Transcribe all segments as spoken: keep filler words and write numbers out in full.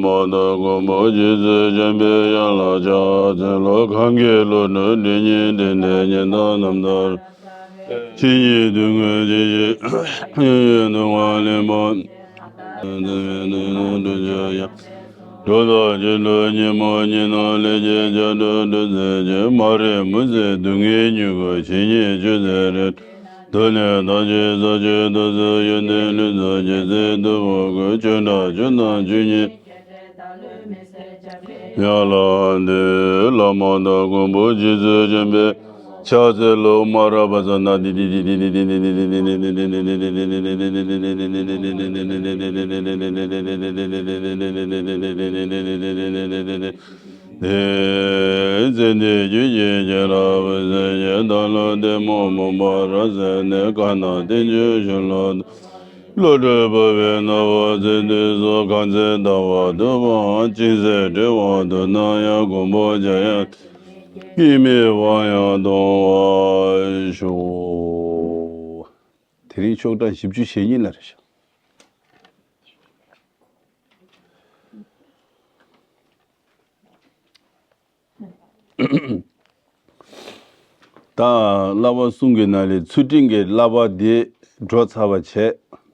མ་དང་མགོན་པོ་རྗེ་བཙུན་འཇམ་པའི་དབྱངས་ལ་ཕྱག་འཚལ་ལོ། གང་གི་བློ་གྲོས་འདྲེན་ཉིད་དེ་ནས་ཉན་དང་རྣམ་དག་ཆོས་ཉིད་དུ་ངོས་འཛིན་ཞིང་། ཡུན་རིང་དུ་མ་ལེན་པ། འགྲོ་དང་བྱེད་འགྲོ་ཉིན་མོ་ཉིན་ནམ་ལས་ཀྱི་བྱ་སྒྲོ་འགྲོ་ཚད་ཀྱི་མ་རིག་མུན་སེལ་སྡུག་བསྔལ་མྱུ་གུ་ཇི་སྙེད་ཆུད་ཟད་རེད། དུ་ནས་དང་ཆོས་ས་ཆོས་དུ་ཟོས་ཡོན་ཏན་ལུས་རྫོགས་ཀྱི་ཚེ་དུ་བོ་གོས་ཆོས་འདྲ་ཆོས་དང་ཆོས་ཉིད། ཡ་ལ་འདི་བླ་མ་དང་མགོན་པོ་རྗེ་བཙུན་འཇམ་པའི་ཕྱག་འཚལ་ལོ། མ་ར་པ་ས་ན་དི་དི་དི་དི་ཚེ་འདི་རྒྱུད་ཀྱི་རྒྱལ་རབས་སྲས་ཀྱི་བདག་བློ་བདེ་མོ་མོ་མ་ར་ཟེར་ནས་བཀའ་དང་བསྟན་བཅོས་ཤོ་ལོ། བློ་གྲོས་བུ་བའི་ནོར་བུ་ཚེ་དུས་སུ་གང་ཚེ་ཟླ་བ་དུ་བ་ཅིང་ཟེར་བྲེ་བ་དུ་ན་ཡང་མགོན་པོ་བྱ་ཡང་སྐྱེ་མེད་པ་ཡང་གཏོང་བར་ཤོག་དེ་རིང་ཆོག་གྲངས་བཞི་བཅུ་ཞེ་གཉིས་ལ་རེ་ཤག་ད་བསླབ་པ་གསུམ་གྱི་ནང་ལས་ཚུལ་ཁྲིམས་ཀྱི་བསླབ་པ་དེ་འགྲོ་ཚར་བ་བྱས།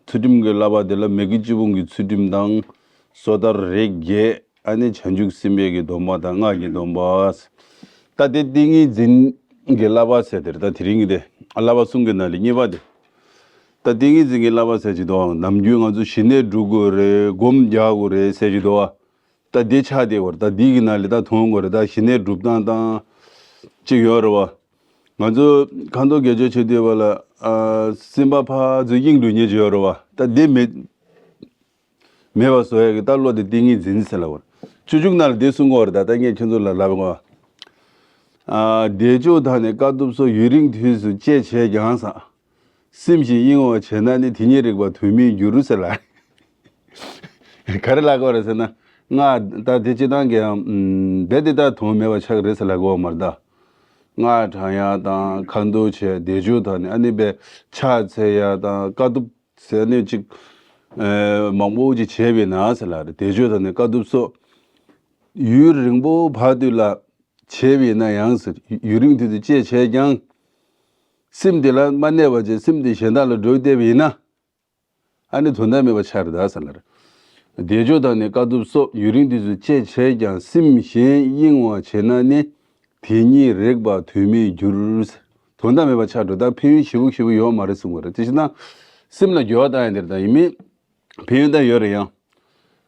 ཚུལ་ཁྲིམས་ཀྱི་བསླབ་པ་དེ་ལ་མི་དགེ་བཅུ་སྤོང་གི་ཚུལ་ཁྲིམས་དང་། སོ་ཐར་རིགས་བརྒྱད། ཨ་ནི་བྱང་ཆུབ་སེམས་དཔའི་གི་སྡོམ་པ་དང་སྔགས་ཀྱི་སྡོམ་པ། ད་དེ་ཏིང་ངེ་འཛིན་གྱི་བསླབ་པ་ཟེར་དེ་རེད། ད་དེ་རིང་གི་དེ་བསླབ་པ་གསུམ་གྱི་ནང་ལས་གཉིས་པ་དེ། ད་ཏིང་ངེ་འཛིན་གྱི་བསླབ་པ་ཟེར་གྱི་འདུག་ནམ་རྒྱུན་ང་ཚོ་ཞི་གནས་སྒྲུབ་དགོས་རེད། སྒོམ་རྒྱག་དགོས་རེད་ཟེར་གྱི་འདུག་ད་འདི་ཆགས་བསྡད་ཡོད་རེད། ད་འདི་གི་ནང་ལས་ད་མཐོང་དགོས་རེད། ད་ཞི་གནས་སྒྲུབ་སྟངས་དང་གཅིག་ཡོད་རེད་བ། ང་ཚོ་ཁ་མདོ་དགེ་སྦྱོར་བྱེད་དུས་བ་ལ་ཨ་སེམས་པ་ཕར་ཚུར་གཡེང་འགྲོ་ཉེན་ཅིག་ཡོད་རེད་བ། ད་འདི་མེད་མེད་པ་བཟོ་ཡ་གི་ད་བློ་དེ་ཏིང་ངེ་འཛིན་ཟེར་ལབ་པ་རེད། སྤྱོད་འཇུག་ནང་ལ་འདི་གསུང་གི་ཡོད་རེད། ད་ད་ངས་ཁྱོད་ཚོ་ལ་ལབ་དགོས། ཨ་བཟླས་བརྗོད་དང་ནི་དཀའ་ཐུབ་སོགས། ཡུན་རིང་དུས་སུ་བཅད་བྱས་ཀྱང་ཟེར། སེམས་ཤིང་གཡེང་བར་བྱས་ན་ནི། དེ་ཉིད་རིག་པ་དོན་མེད་འགྱུར་ཟེར་ལ། ག་རེ་ལབ་དགོས་རེད་ཟེར་ན། ང་ད་དེ་སྤྱིར་བཏང་གི་ཡང་རྦད་དེ་ད་དོན་མེད་པ་ཆགས་ཀྱི་རེད་ཟེར་ལབ་དགོས་པ་མ་རེད་ད། སྔགས་བགྲང་ཡ་དང་ཁ་མདོ་བྱས་བཟླས་བརྗོད་དང་ནི་ཨ་ནི་པའི་ཕྱག་འཚལ་ཡ་དང་དཀའ་ཐུབ་ཟེར་ནས་ཅིག་ཨེ་མང་པོ་ཅིག་བྱས་པས་ན་ཟེར་ལབ་རེད། བཟླས་བརྗོད་དང་ནི་དཀའ་ཐུབ་སོགས་ཡུན་རིང་པོ་བར་དུ་ལ་བྱས་པས་ན་ཡང་ཟེར། ཡུན་རིང་དུས་སུ་བཅད་བྱས་ཀྱང་། སེམས་དེ་ལ་མ་གནས་པ་བྱས། སེམས་དེ་གཞན་དག་ལ་འགྲོ་བསྡད་པ་ཡིན་ན། ཨ་ནི་དོན་དག་མེད་པ་ཆགས་རེད་ད་ཟེར་ལབ་རེད། བཟླས་བརྗོད་དང་ནི་དཀའ་ཐུབ་སོགས། ཡུན་རིང་དུས་སུ་བཅད་བྱས་ཀྱང་། སེམས་གཞན་གཡེང་བར་བྱས་ན་ནི། དེ་ཉིད་རིག་པ་དོན་མེད་འགྱུར་ཟེར། དོན་དག་མེད་པ་ཆགས་འགྲོ། ད་ཕན་ཡོན་ཞེ་པོ་ཞེ་པོ་ཡོད་མ་རེད་གསུངས་པ་རེད། དེ་བྱས་ན་སེམས་ལ་འགྱུར་བ་བཏང་ཡ་དེ་རེད་ད། ཡིན་མིན། ཕན་ཡོན་ད་ཡོད་རེད་ཡང་།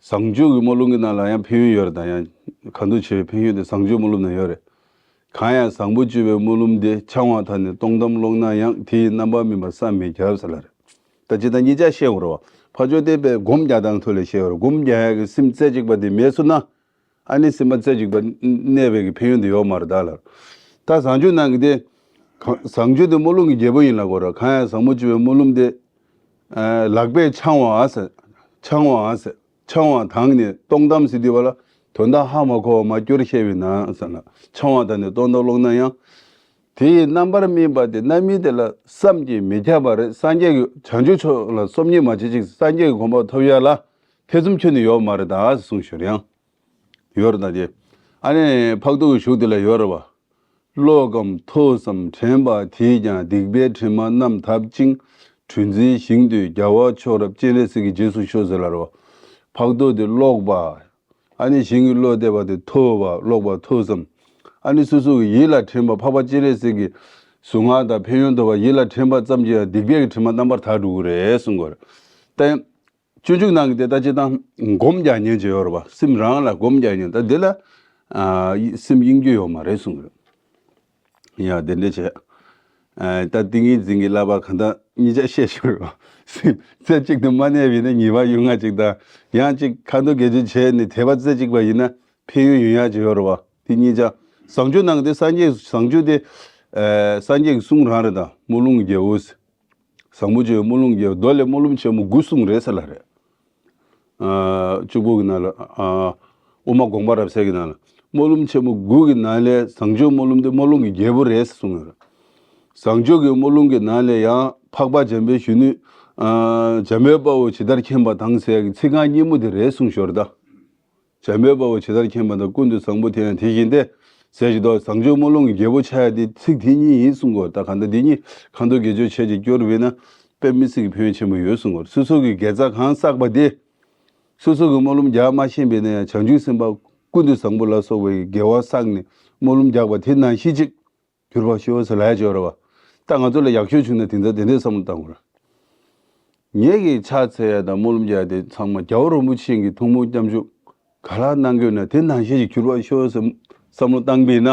བཟང་སྤྱོད་ཀྱི་སྨོན་ལམ་གྱི་ནང་ལ་ཡང་ཕན་ཡོན་ཡོད་རེད་ད། ཡང་གང་དུ་བྱེད་པའི་ཕན་ཡོན་དེ་བཟང་སྤྱོད་སྨོན་ལམ་ནང་ཡོད་རེད། གང་ཡང་བཟང་པོ་སྤྱོད་པའི་སྨོན་ལམ་དེ། འཆང་བ་དང་ནི་སྟོང་གཏམ་ཀློག་ན་ཡང་། དེ་ཡི་རྣམ་པར་སྨིན་པ་བསམ་མི་ཁྱབ་ཟེར་ལབ་རེད། ད་ཅི་ད་གཉིས་ཆ་བཤད་འོ་རེད་བ། ཕར་ཕྱོགས་བསྟན་པའི་སྒོམ་རྒྱག་སྟངས་ཐོག་ལ་བཤད་འོ་རེད། སྒོམ་རྒྱག་ཡག་གི་སེམས་རྩེ་གཅིག་པ་དེ་མེད་སོང་ན། ཨ་ནི་སེམས་པ་རྩེ་གཅིག་པ་གནས་པའི་གི་ཕན་ཡོན་དེ་ཡོད་མ་རེད་ད་ལབ། ད་བཟང་སྤྱོད་ནང་གི་དེ། གང་བཟང་སྤྱོད་དེ་སྨོན་ལམ་གྱི་རྒྱལ་པོ་ཡིན་ལབ་དགོས་རེད། གང་ཡང་བཟང་པོ་སྤྱོད་པའི་སྨོན་ལམ་དེ། ཨ་ལག་པས་འཆང་བ་ཟེར། འཆང་བ་ཟེར། འཆང་བ་དང་ནི་སྟོང་གཏམ་ཟེར་དུས་བ་ལ་དོན་དག་ཧ་མ་གོ་བ་མ་སྐྱོར་བཤད་པས་ན་ཟེར་ལ། འཆང་བ་དང་ནི་སྟོང་གཏམ་ཀློག་ན་ཡང་། དེ་ཡི་རྣམ་པར་སྨིན་པ་དེ་རྣམ་སྨིན་དེ་ལ་བསམ་གྱིས་མི་ཁྱབ་པ་རེད། སངས་རྒྱས་ཀྱི་བྱང་ཆུབ་མཆོག་ལ་སོམ་ཉི་མ་བྱེད་ཅིག་སངས་རྒྱས་ཀྱི་གོ་འཕང་ཐོབ་ཡ་ལ་ཐེ་ཚོམ་ཁྱོན་ནས་ཡོད་མ་རེད་ད་གསུངས་ཞོར་ཡང་། ཡོད་རེད་ད་དེ། ཨ་ནི་འཕགས་མདོ་གི་གཞུང་དེ་ལ་ཡོད་རེད་བ། ཀློག་གམ་ཐོས་སམ་དྲན་པ་དེས་ཀྱང་། སྡིག་པའི་དྲི་མ་རྣམས་དག་ཅིང་། གྲུ་འཛིན་ཞིང་དུ་རྒྱལ་བ་མཆོག་རབ་སྤྱན་རས་གཟིགས་ཀྱི་རྗེས་སུ་ཤོག་ཟེར་ལབ་རེད་བ། འཕགས་མདོ་དེ་ཀློག་པ། ཨ་ནི་ཞིང་གི་བློ་གཏད་པ་དེ་ཐོས་པ། ཀློག་པ་ཐོས་སམ། ཨ་ནི་སོ་སོ་གི་ཡིད་ལ་དྲན་པ། འཕགས་པ་སྤྱན་རས་གཟིགས་ཀྱི་གཟུངས་སྔགས་དང་ཕན་ཡོན་ཐོབ་པ་ཡིད་ལ་དྲན་པ་ཙམ་གྱིས་ཡང་སྡིག་པའི་གི་དྲི་མ་རྣམ་པར་དག་འགྲོ་གི་རེད་གསུངས་པ་རེད། ད་སྤྱོད་འཇུག་ནང་གི་དེ་ལྟ་ཅི་དང་སྒོམ་རྒྱག་ཉན་ཅིག་ཡོད་རེད་བ། སེམས་རང་ལ་སྒོམ་རྒྱག་ཉན། ད་འདི་ལ་ཨ་སེམས་གཡེང་རྒྱུ་ཡོད་མ་རེད་གསུངས་རེད། ཡ་དེ་འདྲ་བྱས། ཨ་ད་ཏིང་ངེ་འཛིན་གྱི་བསླབ་པ་གང་ལྟར་གཉིས་ཆ་བཤད་ཤོར་བ། སེམས་རྩེ་གཅིག་ཏུ་མ་གནས་པ་ཡིན་ན་ཉེས་པ་ཡོད་ང་གཅིག་དང་། ཡང་གཅིག་ཁ་མདོ་དགེ་སྦྱོར་བྱས་ནས་དད་པ་རྩེ་གཅིག་པ་ཡིན་ན་ཕན་ཡོན་ཡོང་ཡ་ཅིག་ཡོད་རེད་བ། དེ་གཉིས་ཆ། བཟང་སྤྱོད་ནང་གི་དེ་སངས་རྒྱས་བཟང་སྤྱོད་དེ་ཨ་སངས་རྒྱས་ཀྱི་གསུང་རང་རེད་ད། སྨོན་ལམ་གྱི་རྒྱལ་པོ། བཟང་པོ་སྤྱོད་སྨོན་ལམ་གྱི་མདོ་ལས་སྨོན་ལམ་ཆེན་མོ་དགུ་གསུངས་རེད་ཟེར་ལབ་རེད། ཨ་བཅུ་པོ་གི་ནང་ལ་ཨ་དབུ་མ་དགོངས་པ་རབ་གསལ་གྱི་ནང་ལ། སྨོན་ལམ་ཆེན་མོ་དགུ་གི་ནང་ལས་བཟང་སྤྱོད་སྨོན་ལམ་དེ་སྨོན་ལམ་གྱི་རྒྱལ་པོ་རེད་ཟེར་གསུངས་ཡོད་རེད། བཟང་སྤྱོད་ཀྱི་སྨོན་ལམ་གྱི་ནང་ལས་ཡང་འཕགས་པ་འཇམ་དཔལ་གཞོན་ནུ་ཨ་འཇམ་དཔལ་དཔའ་བོས་ཇི་ལྟར་མཁྱེན་པ་དང་ཟེར་ཡག་གི་ཚིག་རྐང་སྙིང་པོ་དེ་རེད་གསུངས་ཞོར་ད། འཇམ་དཔལ་དཔའ་བོས་ཇི་ལྟར་མཁྱེན་པ་དང་། ཀུན་ཏུ་བཟང་པོ་དེ་ཡང་དེ་བཞིན་ཏེ། ཟེར་གྱི་འདུག་བཟང་སྤྱོད་སྨོན་ལམ་གྱི་རྒྱལ་པོ་ཆགས་ཡ་དེ་ཚིག་དེ་གཉིས་ཡིན་གསུང་གོ། ད་གང་ལྟར་དེ་གཉིས་ཁ་འདོན་དགེ་སྦྱོར་བྱས་ཅིག་སྐྱོར་བས་ན་དཔེ་མི་སྲིད་ཀྱི་ཕན་ཡོན་ཆེན་པོ་ཡོད་གསུང་གོ། སོ་སོ་གི་དགེ་རྩ་གང་བསགས་པ་དེ། སོ་སོ་གི་སྨོན་ལམ་རྒྱག་མ་ཤེས་པས་ན་ཡང་བྱང་ཆུབ་སེམས་དཔའ་ཀུན་ཏུ་བཟང་པོ་ལ་སོགས་པའི་དགེ་བ་བསགས་ནས་སྨོན་ལམ་རྒྱག་པ་དེ་ནང་བཞིན་ཅིག་གྱུར་པར་ཤོག་ཟེར་ལབ་ཡ་ཅིག་ཡོད་རེད་བ། ད་ང་ཚོ་ལ་ཡག་ཤོས་བྱུང་ན་དེ་འདྲ་དེ་འདྲའི་བསམ་བློ་བཏང་དགོས་རེད། ངེད་ཀྱིས་ཕྱག་འཚལ་ཡ་དང་སྨོན་ལམ་རྒྱག་ཡ་དེ་ཚང་མ་རྒྱལ་བ་རིན་པོ་ཆེ་གི་ཐུགས་སྨོན་སྐྱབས་འཇུག་ག་ལ་གནང་དགོས་ན་དེ་ནང་བཞིན་ཅིག་གྱུར་པར་ཤོག་ཟེར་བསམ་བློ་བཏང་པས་ན།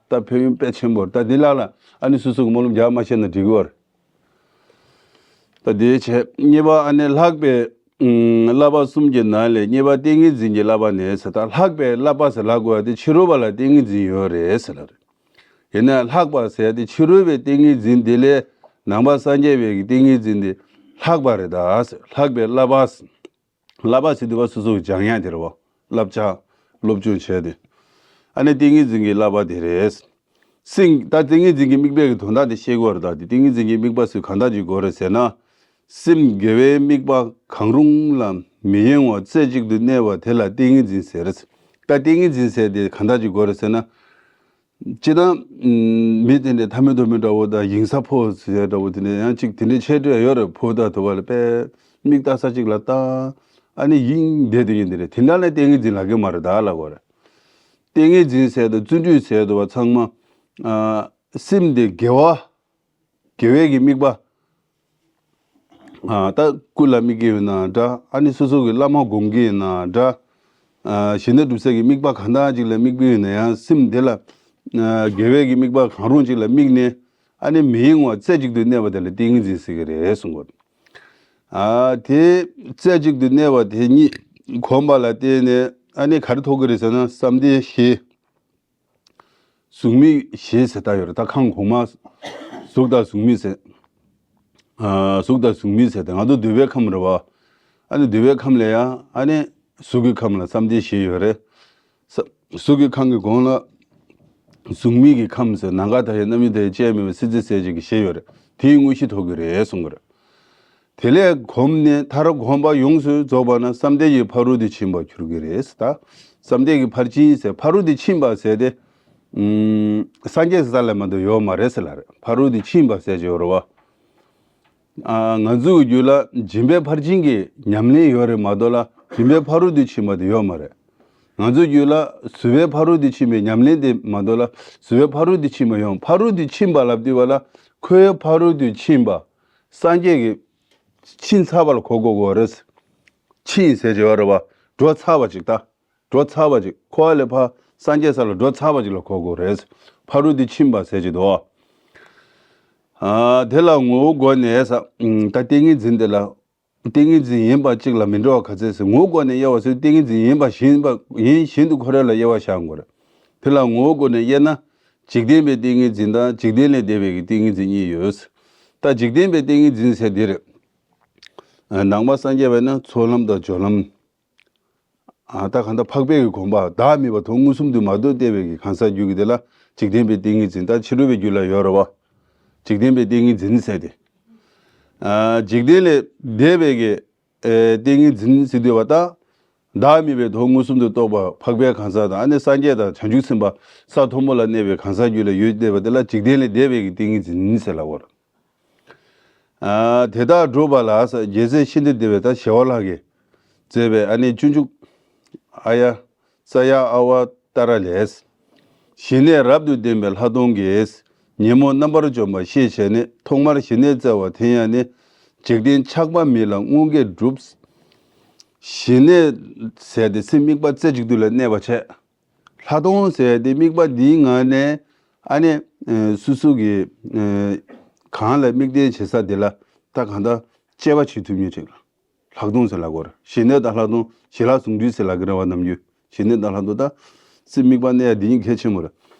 ད་ཕན་ཡོན་དཔེ་ཆེན་པོ་རེད། ད་འདི་ལ་ལ་ཨ་ནི་སོ་སོ་གི་སྨོན་ལམ་རྒྱག་མ་ཤེས་ན་འགྲིག་གི་བ་རེད། ད་དེའི་ཆེད་གཉིས་པ་ཨ་ནི་ལྷག་པའི་ཨུམ་བསླབ་པ་གསུམ་གྱི་ནང་ལས་གཉིས་པ་ཏིང་ངེ་འཛིན་གྱི་བསླབ་པ་ནི་ཟེར། ད་ལྷག་པའི་བསླབ་པ་ཟེར་ལབ་དགོས་པ་དེ་ཕྱི་རོལ་པ་ལ་ཏིང་ངེ་འཛིན་ཡོད་རེད་ཟེར་ལབ་རེད། ཡིན་ན་ལྷག་པ་ཟེར་དེ་ཕྱི་རོལ་པའི་ཏིང་ངེ་འཛིན་དེ་ལས་ནང་པ་སངས་རྒྱས་པའི་གི་ཏིང་ངེ་འཛིན་དེ་ལྷག་པ་རེད་ད་ཟེར། ལྷག་པའི་བསླབ་པ་ཟེར། བསླབ་པ་ཟེར་དུས་བ་སོ་སོ་གི་སྦྱང་ཡ་དེ་རེད་བ། བསླབ་བྱ་སློབ་སྦྱོང་བྱས་ཏེ། ཨ་ནི་ཏིང་ངེ་འཛིན་གྱི་བསླབ་པ་དེ་རེད། སེམས་ད་ཏིང་ངེ་འཛིན་གྱི་དམིགས་པའི་གི་དོན་དག་དེ་ཤེས་དགོས་རེད། ད་དེ་ཏིང་ངེ་འཛིན་གྱི་དམིགས་པ་ཟེར་གང་དག་ཅིག་དགོས་རེད་ཟེར་ན། སེམས་དགེ་བའི་དམིགས་པ་གང་རུང་ལ་མི་གཡེང་བར་རྩེ་གཅིག་ཏུ་གནས་པ་དེ་ལ་ཏིང་ངེ་འཛིན་ཟེར། ད་ཏིང་ངེ་འཛིན་ཟེར་དེ་གང་དག་ཅིག་དགོས་རེད་ཟེར་ན། སྤྱིར་བཏང་མི་དེ་འདྲའི་ཐ་མལ་དུ་མི་འདྲ་བོ་དང་ཡིན་ས་ཕོ་ཟེར་འདྲ་བོ་དེ་འདྲ་ཡང་ཅིག་དེ་འདྲའི་ཆེ་གྲས་ཡོད་རེད། ཕོ་དང་དུ་བ་ལ་དཔེ་མིག་ལྟ་ས་ཅིག་ལ་ལྟ། ཨ་ནི་ཡིན་བསྡད་དེ་ཡིན་དེ་རེད། དེ་འདྲ་ལ་ཏིང་ངེ་འཛིན་ལབ་ཀྱི་མ་རེད་ད་ལབ་དགོས་རེད། ཏིང་ངེ་འཛིན་ཟེར་དང་བརྩོན་འགྲུས་ཟེར་དུ་བ་ཚང་མ། ཨ་སེམས་དེ་དགེ་བ། དགེ་བའི་གི་དམིགས་པ། ཨ་ད་སྐུ་ལ་དམིགས་ཀྱི་ཡོད་ན་འདྲ། ཨ་ནི་སོ་སོ་གི་བླ་མ་སྒོམ་གྱི་ཡོད་ན་འདྲ། ཨ་ཞི་གནས་སྒྲུབ་སའི་གི་དམིགས་པ་གང་དག་ཅིག་ལ་དམིགས་པ་ཡོད་ན་ཡང་སེམས་དེ་ལ། ཨ་དགེ་བའི་གི་དམིགས་པ་གང་རུང་ཅིག་ལ་དམིགས་ནས། ཨ་ནི་མི་གཡེང་བར་རྩེ་གཅིག་ཏུ་གནས་པ་དེ་ལ་ཏིང་ངེ་འཛིན་ཟེར་གི་རེད་གསུང་གོ། ཨ་དེ་རྩེ་གཅིག་ཏུ་གནས་པ་དེ་ཉིད་གོམས་པ་ལ་བརྟེན་ནས་ཨ་ནི་ག་རེ་ཐོབ་གི་རེད་ཟེར་ན་བསམ་གཏན་བཞི། གཟུགས་མེད་བཞི་ཟེར་ད་ཡོད་རེད། ད་ཁམས་གོང་མ་གཟུགས་དང་གཟུགས་མེད་ཟེར། ཨ་གཟུགས་དང་གཟུགས་མེད་ཟེར་ཏེ་ང་ཚོ་འདོད་པའི་ཁམས་རེད་བ། ཨ་ནི་འདོད་པའི་ཁམས་ལས་ཡང་ཨ་ནི་གཟུགས་ཀྱི་ཁམས་ལ་བསམ་གཏན་བཞི་ཡོད་རེད། ས་གཟུགས་ཀྱི་ཁམས་ཀྱི་གོང་ལ་གཟུགས་མེད་ཀྱི་ཁམས་ཟེར། ནམ་མཁའ་མཐའ་ཡས་རྣམ་གཡོ་མཐའ་ཡས་སྐྱེ་མེད་པའི་སྲིད་རྩེ་ཟེར་བྱེད་ཀྱི་བཞི་ཡོད་རེད། དེའི་དངོས་གཞི་ཐོབ་ཀྱི་རེད་གསུང་གི་རེད། དེ་ལས་གོམས་ནས་མཐར་གོམས་པ་ཡོངས་སུ་རྫོགས་པ་ན་བསམ་གཏན་གྱི་ཕ་རོལ་ཏུ་ཕྱིན་པར་གྱུར་གྱི་རེད། ད་བསམ་གཏན་གྱི་ཕར་ཕྱིན་ཟེར་ཕ་རོལ་ཏུ་ཕྱིན་པ་ཟེར་ཏེ། ཨུམ། སངས་རྒྱས་ས་ལ་མ་གཏོགས་ཡོད་མ་རེད་ཟེར་ལ་རེད། ཕ་རོལ་ཏུ་ཕྱིན་པ་ཟེར་གྱི་ཡོད་རེད་བ། ཨ་ང་ཚོའི་རྒྱུད་ལ་སྦྱིན་པའི་ཕར་ཕྱིན་གྱི་ཉམས་ལེན་ཡོད་རེད་མ་གཏོགས་ལ་སྦྱིན་པའི་ཕ་རོལ་ཏུ་ཕྱིན་པ་དེ་ཡོད་མ་རེད། ང་ཚོའི་རྒྱུད་ལ་བཟོད་པའི་ཕ་རོལ་ཏུ་ཕྱིན་པའི་ཉམས་ལེན་དེ་མ་གཏོགས་ལ་བཟོད་པའི་ཕ་རོལ་ཏུ་ཕྱིན་པ་ཡོད། ཕ་རོལ་ཏུ་ཕྱིན་པ་ལབ་དུས་བ་ལ་ཁོའི་ཕ་རོལ་ཏུ་ཕྱིན་པ། སངས་རྒྱས་ཀྱི་ཕྱིན་ཚར་བ་ལ་གོ་དགོས་དགོས་རེད། ཕྱིན་ཟེར་གྱི་ཡོད་རེད་བ། འགྲོ་ཚར་བ་ཅིག་ད། འགྲོ་ཚར་བ་ཅིག་ཁོ་བ་ལས་ཕ་སངས་རྒྱས་ས་ལ་འགྲོ་ཚར་བ་ཅིག་ལ་གོ་དགོས་རེད། ཕ་རོལ་ཏུ་ཕྱིན་པ་ཟེར་གྱི་འདུག་ཨ་དེ་ལ་ངོ་བོ་སྒོ་ནས་ས་ད་ཏིང་ངེ་འཛིན་དེ་ལ། ཏིང་ངེ་འཛིན་ཡིན་པ་གཅིག་ལ་མི་འགྲོ་བ་ག་ཚད་ཟེར། ངོ་བོ་སྒོ་ནས་དབྱེ་བ་ཟེར་ཏིང་ངེ་འཛིན་ཡིན་པ་བཞིན་པ་ཡིན་བཞིན་དུ་ཁོ་རང་ལ་དབྱེ་བ་བཞག་དགོས་རེད། དེ་ལ་ངོ་བོ་སྒོ་ནས་དབྱེ་ན། འཇིག་རྟེན་པའི་ཏིང་ངེ་འཛིན་དང་འཇིག་རྟེན་ལས་འདས་པའི་གི་ཏིང་ངེ་འཛིན་གཉིས་ཡོད། ད་འཇིག་རྟེན་པའི་ཏིང་ངེ་འཛིན་ཟེར་འདི་རེད། ནང་པ་སངས་རྒྱས་པས་ན་ཚོགས་ལམ་དང་སྦྱོར་ལམ། ཨ་ད་གང་ལྟར་འཕགས་པའི་གི་གོ་འཕང་བདག་མེད་པ་དོན་མངོན་སུམ་དུ་མ་རྟོགས་བསྡད་པའི་གི་གང་ཟག་རྒྱུད་ཀྱི་དེ་ལ་འཇིག་རྟེན་པའི་ཏིང་ངེ་འཛིན། ད་ཕྱི་རོལ་པའི་རྒྱུད་ལ་ཡོད་རེད་བ། འཇིག་རྟེན་པའི་ཏིང་ངེ་འཛིན་ཟེར་ཏེ། ཨ་འཇིག་རྟེན་ལས་འདས་པའི་གི་ཨེ་ཏིང་ངེ་འཛིན་ཟེར་དུས་བ་ད། བདག་མེད་པའི་དོན་མངོན་སུམ་དུ་རྟོགས་པ་འཕགས་པའི་གང་ཟག་དང་ཨ་ནི་སངས་རྒྱས་དང་བྱང་ཆུབ་སེམས་དཔའ་ས་མཐོན་པོ་ལ་གནས་པའི་གང་ཟག་རྒྱུད་ལ་ཡོད་བསྡད་པ་དེ་ལ་འཇིག་རྟེན་ལས་འདས་པའི་གི་ཏིང་ངེ་འཛིན་ཟེར་ལབ་པ་རེད། ཨ་དེ་དག་སྒྲུབ་པ་ལ་ས་རྒྱལ་སྲས་ཤིན་ཏུ་འདས་པའི་ད་ཞི་བ་ལྷ་གིས་མཛད་པའི་ཨ་ནི་སྤྱོད་འཇུག་ཨཱརྱ་ས་ཡ་ཨ་ཝ་ཏཱ་ར་ལས། ཞི་གནས་རབ་ཏུ་ལྡན་པའི་ལྷག་མཐོང་གིས། ཉོན་མོངས་རྣམ་པར་འཇོམས་པ་ཤེས་བྱས་ནས། ཐོག་མར་ཞི་གནས་བཙལ་བ་དེ་ཡང་ནི། འཇིག་རྟེན་ཆགས་པ་མེད་ལ་དངོས་འགལ་སྒྲུབ། ཞི་གནས་ཟེར་ཏེ་སེམས་དམིགས་པ་རྩེ་གཅིག་ཏུ་ལ་གནས་པ་བྱས། ལྷག་མཐོང་ཟེར་ཏེ་དམིགས་པ་འདིའི་ངང་ནས་ཨ་ནི་སོ་སོ་གི་གང་ལ་དམིགས་རྟེན་བྱེད་ས་དེ་ལ་ད་གང་ལྟར་དཔྱད་པ་བྱེད་ཐུབ་མཁན་ཅིག་ལ། ལྷག་མཐོང་ཟེར་ལབ་དགོས་རེད། ཞི་གནས་དང་ལྷག་མཐོང་ཞི་ལྷག་ཟུང་འབྲེལ་ཟེར་ལབ་ཀྱི་རེད་བ། ནམ་རྒྱུན་ཞི་གནས་དང་ལྷག་མཐོང་ད་སེམས་དམིགས་པ་གནས་ཡ་འདི་གཉིས་གལ་ཆེན་པོ་རེད།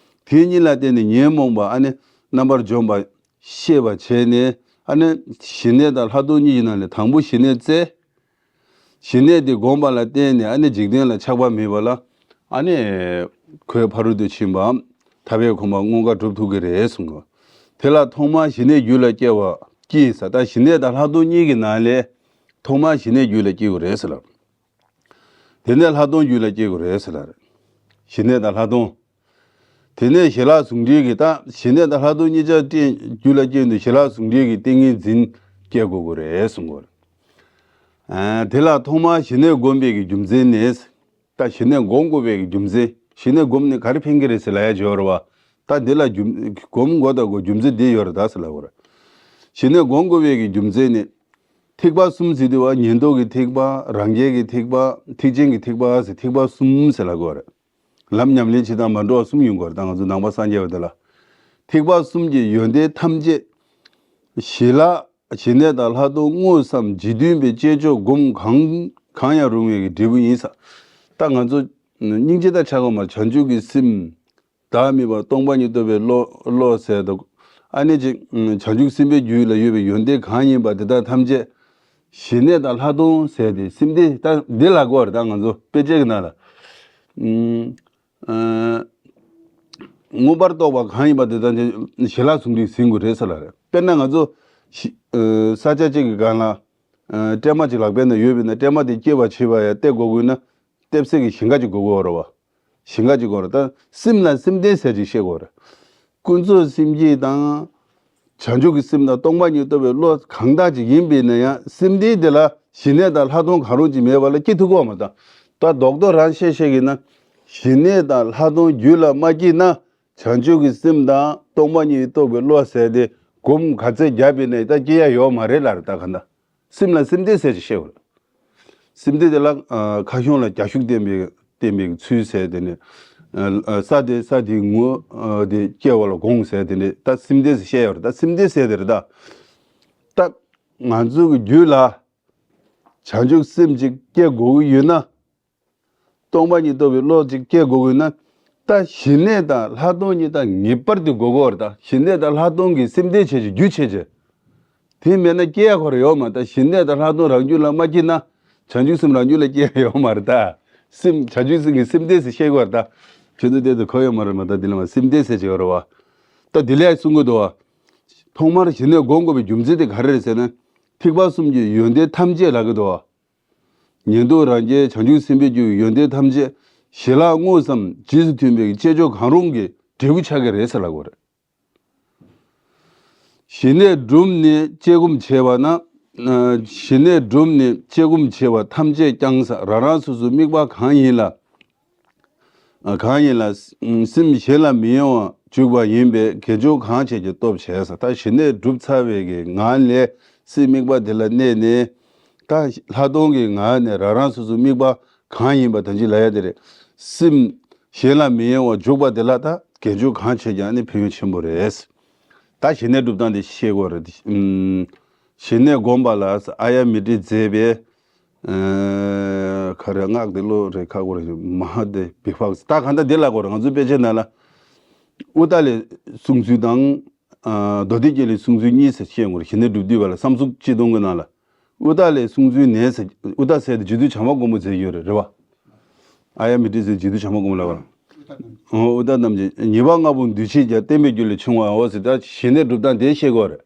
དེ་གཉིས་ལ་བརྟེན་ནས་ཉོན་མོངས་པ་ཨ་ནི་རྣམ་པར་འཇོམས་པ་ཤེས་པ་བྱས་ནས་ཨ་ནི་ཞི་གནས་དང་ལྷག་མཐོང་གཉིས་ཀྱི་ནང་ནས་དང་པོ་ཞི་གནས་བཙལ། ཞི་གནས་དེ་བསྒོམས་པ་ལ་བརྟེན་ནས་ཨ་ནི་འཇིག་རྟེན་ལ་ཆགས་པ་མེད་པ་ལ་ཨ་ནི་ཁོའི་ཕ་རོལ་ཏུ་ཕྱིན་པའམ་ཐར་པའི་གོ་འཕང་མངོན་དགའ་སྒྲུབ་ཐུབ་ཀྱི་རེད་གསུངས་པ། དེ་ལ་ཐོག་མར་ཞི་གནས་རྒྱུད་ལ་སྐྱེ་བ་སྐྱེས་ས། ད་ཞི་གནས་དང་ལྷག་མཐོང་གཉིས་ཀྱི་ནང་ལས་ཐོག་མར་ཞི་གནས་རྒྱུད་ལ་སྐྱེ་བ་རེད་ཟེར་ལབ། དེ་ནས་ལྷག་མཐོང་རྒྱུད་ལ་སྐྱེ་དགོས་རེད་ཟེར་ལ་རེད། ཞི་གནས་དང་ལྷག་མཐོང་། དེ་ནས་ཞི་ལྷག་ཟུང་འབྲེལ་གྱི་ད་ཞི་གནས་དང་ལྷག་མཐོང་གཉིས་ཆར་རྟེན་རྒྱུད་ལ་སྐྱེས་དུས་ཞི་ལྷག་ཟུང་འབྲེལ་གྱི་ཏིང་ངེ་འཛིན་སྐྱེ་དགོས་ཀྱི་རེད་གསུང་གི་རེད། ཨ། དེ་ལ་ཐོག་མར་ཞི་གནས་སྒོམ་པའི་གི་རྒྱུ་མཚན་ནི། ད་ཞི་གནས་སྒོམ་དགོས་པའི་གི་རྒྱུ་མཚན། ཞི་གནས་སྒོམ་ནས་ག་རེ་ཕན་གྱི་རེད་ཟེར་ལབ་ཡ་བྱས་པ་རེད་བ། ད་འདི་ལ་རྒྱུ་སྒོམ་དགོས་དང་དགོས་རྒྱུ་མཚན་འདི་ཡོད་རེད་ད་ཟེར་ལབ་དགོས་རེད། ཞི་གནས་སྒོམ་དགོས་པའི་གི་རྒྱུ་མཚན་ནི། ཐེག་པ་གསུམ་ཟེར་དུས་བ་ཉན་ཐོས་ཀྱི་ཐེག་པ། རང་རྒྱལ་གྱི་ཐེག་པ། ཐེག་ཆེན་གྱི་ཐེག་པ་ཟེར་ཐེག་པ་གསུམ་ཟེར་ལབ་དགོས་རེད། ལམ་ཉམས་ལེན་བྱེད་སྟངས་མ་འདྲ་བ་གསུམ་ཡོང་གི་རེད་ད་ང་ཚོ་ནང་པ་སངས་རྒྱས་པ་འདི་ལ། ཐེག་པ་གསུམ་གྱི་ཡོན་ཏན་ཐམས་ཅད། ཞི་ལྷག་ཞི་གནས་དང་ལྷག་མཐོང་དངོས་སམ་རྗེས་མཐུན་པའི་བསྐྱེད་ཆོག་སྒོམ་གང་གང་ཡང་རུང་བའི་གི་འབྲས་བུ་ཡིན་ས། ད་ང་ཚོ་སྙིང་རྗེ་དང་ཆགས་པ་མ་བྱང་ཆུབ་ཀྱི་སེམས། བདག་མེད་པ་སྟོང་པ་ཉིད་རྟོགས་པའི་བློ་བློ་ཟེར་དུ། ཨ་ནི་ཅིག་བྱང་ཆུབ་སེམས་དཔའི་རྒྱུད་ལ་ཡོད་པའི་ཡོན་ཏན་གང་ཡིན་པ་དེ་དག་ཐམས་ཅད། ཞི་གནས་དང་ལྷག་མཐོང་ཟེར་ཏེ་སེམས་སྡེ་ད་འདི་ལ་གོ་རེད་ད་ང་ཚོ་དཔེ་ཆའི་གི་ནང་ལ། ཨ། མངོན་པར་རྟོགས་པ་གང་ཡིན་པ་དེ་དག་ཅིག་ཞི་ལྷག་ཟུང་འབྲེལ་ཟིན་དགོས་རེད་ཟེར་ལ་རེད། དཔེར་ན་ང་ཚོ་ཞི་ཨ། ས་ཆ་གཅིག་གི་སྒང་ལ། ཨ། སྲན་མ་ཅིག་ལག་པའི་ནང་ཡོད་པས་ན་སྲན་མ་དེ་སྐྱེ་བར་བྱེད་པ་ཡ་གཏད་དགོས་དགོས་ན། གཏད་སའི་གི་ཞིང་ཁ་ཅིག་དགོས་ཀྱི་ཡོད་རེད་བ། ཞིང་ཁ་ཅིག་དགོས་རེད་ད། སེམས་ལ་སེམས་ལྡན་ཟེར་ཅིག་བཤད་དགོས་རེད། ཀུན་རྫོབ་སེམས་བསྐྱེད་དང་། བྱང་ཆུབ་ཀྱི་སེམས་དང་སྟོང་པ་ཉིད་རྟོགས་པའི་བློ་གང་དག་ཅིག་ཡིན་པས་ན་ཡང་སེམས་ལྡན་དེ་ལ་ཞི་གནས་དང་ལྷག་མཐོང་གང་རུང་ཅིག་མེད་པ་ལ་སྐྱེ་ཐུབ་ཀྱི་ཡོད་མ་རེད་ད། ད་རྡོག་རྡོག་རང་བཤད་བཤད་ཀྱི་ན། ཞི་གནས་དང་ལྷག་མཐོང་རྒྱུད་ལ་མ་སྐྱེས་ན། བྱང་ཆུབ་ཀྱི་སེམས་དང་སྟོང་པ་ཉིད་རྟོགས་པའི་བློ་ཟེར་ཏེ་སྒོམ་ག་ཚད་བརྒྱབ་པས་ན་ད་སྐྱེ་ཡ་ཡོད་མ་རེད་ལབ་རེད་ད་ག་ད། སེམས་ལ་སེམས་ལྡན་ཟེར་ཅིག་བཤད་དགོས་རེད། སེམས་ལྡན་དེ་ལ་ཨ། ཁ་གཞུང་ལ་རྒྱ་ཤུག་བསྟན་པའི་བསྟན་པའི་ཚུལ་ཟེར་དེ་ནི། ཨ། ས་དེ་ས་དེའི་ངོ་ཨ། དེ་སྐྱེ་བ་ལ་དགོངས་ཟེར་དེ་ནི་ད་སེམས་ལྡན་ཟེར་བཤད་ཡོད་རེད་ད་སེམས་ལྡན་ཟེར་དེ་རེད་ད། ད་ང་ཚོའི་གི་རྒྱུད་ལ་བྱང་ཆུབ་སེམས་ཅིག་སྐྱེ་དགོས་ཀྱི་ཡོད་ན། སྟོང་པ་ཉིད་རྟོགས་པའི་བློ་ཅིག་སྐྱེ་དགོས་ཀྱི་ན། ད་ཞི་གནས་དང་ལྷག་མཐོང་གཉིས་ད་ངེས་པར་དུ་དགོས་ཀྱི་ཡོད་རེད་ད། ཞི་གནས་དང་ལྷག་མཐོང་གི་སེམས་ལྡན་བྱས་ཀྱི་རྒྱུ་བྱས་ཀྱི། དེ་མེད་ན་སྐྱེ་ཡ་ཁོ་ར་ཡོད་མ་རེད་ད། ཞི་གནས་དང་ལྷག་མཐོང་རང་རྒྱུད་ལ་མ་སྐྱེས་ན། བྱང་ཆུབ་སེམས་རང་རྒྱུད་ལ་སྐྱེ་ཡ་ཡོད་མ་རེད་ད། སེམས་བྱང་ཆུབ་སེམས་ཀྱི་སེམས་ལྡན་ཟེར་བཤད་ཀྱི་ཡོད་རེད་ད། ཁྱོད་ཚོ་དེ་ཚོ་གོ་ཡོད་མ་རེད་མ་ད་འདི་ལ་མ་སེམས་ལྡན་ཟེར་གྱི་ཡོད་རེད་བ། ད་དེ་ལས་གསུང་གི་འདུག་བ། ཐོག་མར་ཞི་གནས་སྒོམ་དགོས་པའི་རྒྱུ་མཚན་དེ་ག་རེ་རེད་ཟེར་ན། ཐེག་པ་གསུམ་གྱི་ཡོན་ཏན་ཐམས་ཅད་ལབ་ཀྱི་འདུག་བ། ཉན་ཐོས་རང་རྒྱལ་བྱང་ཆུབ་སེམས་དཔའི་རྒྱུ་ཡི་ཡོན་ཏན་ཐམས་ཅད་ཞི་ལྷག་དངོས་སམ་རྗེས་སུ་མཐུན་པའི་བསྐྱེད་ཆོག་གང་རུང་གི་འབྲས་བུ་ཆགས་ཀྱི་རེད་ཟེར་ལབ་དགོས་རེད། ཞི་གནས་བསྒྲུབས་ནས་དཔྱད་སྒོམ་བྱས་པ་ན། ཨ། ཞི་གནས་བསྒྲུབས་ནས་དཔྱད་སྒོམ་བྱས་པ་ཐམས་ཅད་ཀྱང་ས་རང་རང་སོ་སོའི་དམིགས་པ་གང་ཡིན་ལ། ཨ། གང་ཡིན་ལ། སེམས་གཞན་ལ་མི་གཡེང་བར་འཇུག་པ་ཡིན་པས་དགེ་སྦྱོར་གང་བྱས་ཀྱང་སྟོབས་ཆེ་ས། ད་ཞི་གནས་བསྒྲུབས་ཚར་བའི་གི་ངང་ལས་སེམས་དམིགས་པ་དེ་ལ་གནས་ནས། ད་ལྷག་མཐོང་གི་ངང་ནས་རང་རང་སོ་སོའི་དམིགས་པ་གང་ཡིན་པ་ད་ཅི་ལབ་ཡ་དེ་རེད། སེམས་གཞན་ལ་མི་གཡེང་བར་འཇུག་པ་དེ་ལ་ད་དགེ་སྦྱོར་གང་བྱས་ཀྱང་ནི་ཕན་ཡོན་ཆེན་པོ་རེད། ད་ཞི་གནས་སྒྲུབ་སྟངས་དེ་ཤེས་དགོས་རེད། ཨུམ། ཞི་གནས་སྒོམ་པ་ལ་ཨཱརྱ་མཻ་ཏྲིས་མཛད་པའི། ཨ། ག་རེ་སྔགས་དེ་བློ་རེ་ཁ་སྐོར་མ་ཧཱ་དེ་བི་ཕག་ད་གང་ལྟར་དེ་ལ་སྐོར་ང་ཚོའི་དཔེ་ཆའི་ནང་ལ། ཨུ་ཏ་ལའི་གསུང་ཚུལ་དང་། ཨ། མདོ་སྡེ་རྒྱན་ལའི་གསུང་ཚུལ་གཉིས་ཟེར་བཤད་ཡོང་གི་རེད། ཞི་གནས་སྒྲུབ་བསྡུས་པ་ལ་བསམ་གཟུགས་སྤྱི་སྟོང་གི་ནང་ལ། ཨུ་ཏ་ལའི་གསུང་ཚུལ་ནས་ཟེར་ཨུ་ཏ་ཟེར་དེ་རྗེ་བཙུན་བྱམས་པ་མགོན་པོ་མཛད་ཡོད་རེད་རེད་བ། ཨཱརྱ་མཻ་ཏྲིས་ཟེར་རྗེ་བཙུན་བྱམས་པ་མགོན་པོ་ལ་བ། ཨོ་ཨུ་ཏ་རྣམས་ཀྱིས་ཉེས་པ་ལྔ་པོ་འདུལ་བྱེད་ཀྱང་བསྟན་པའི་རྒྱུ་ལས་བྱུང་བའོ་ཟེར་ད་ཞི་གནས་སྒྲུབ་སྟངས་དེ་ཤེས་དགོས་རེད།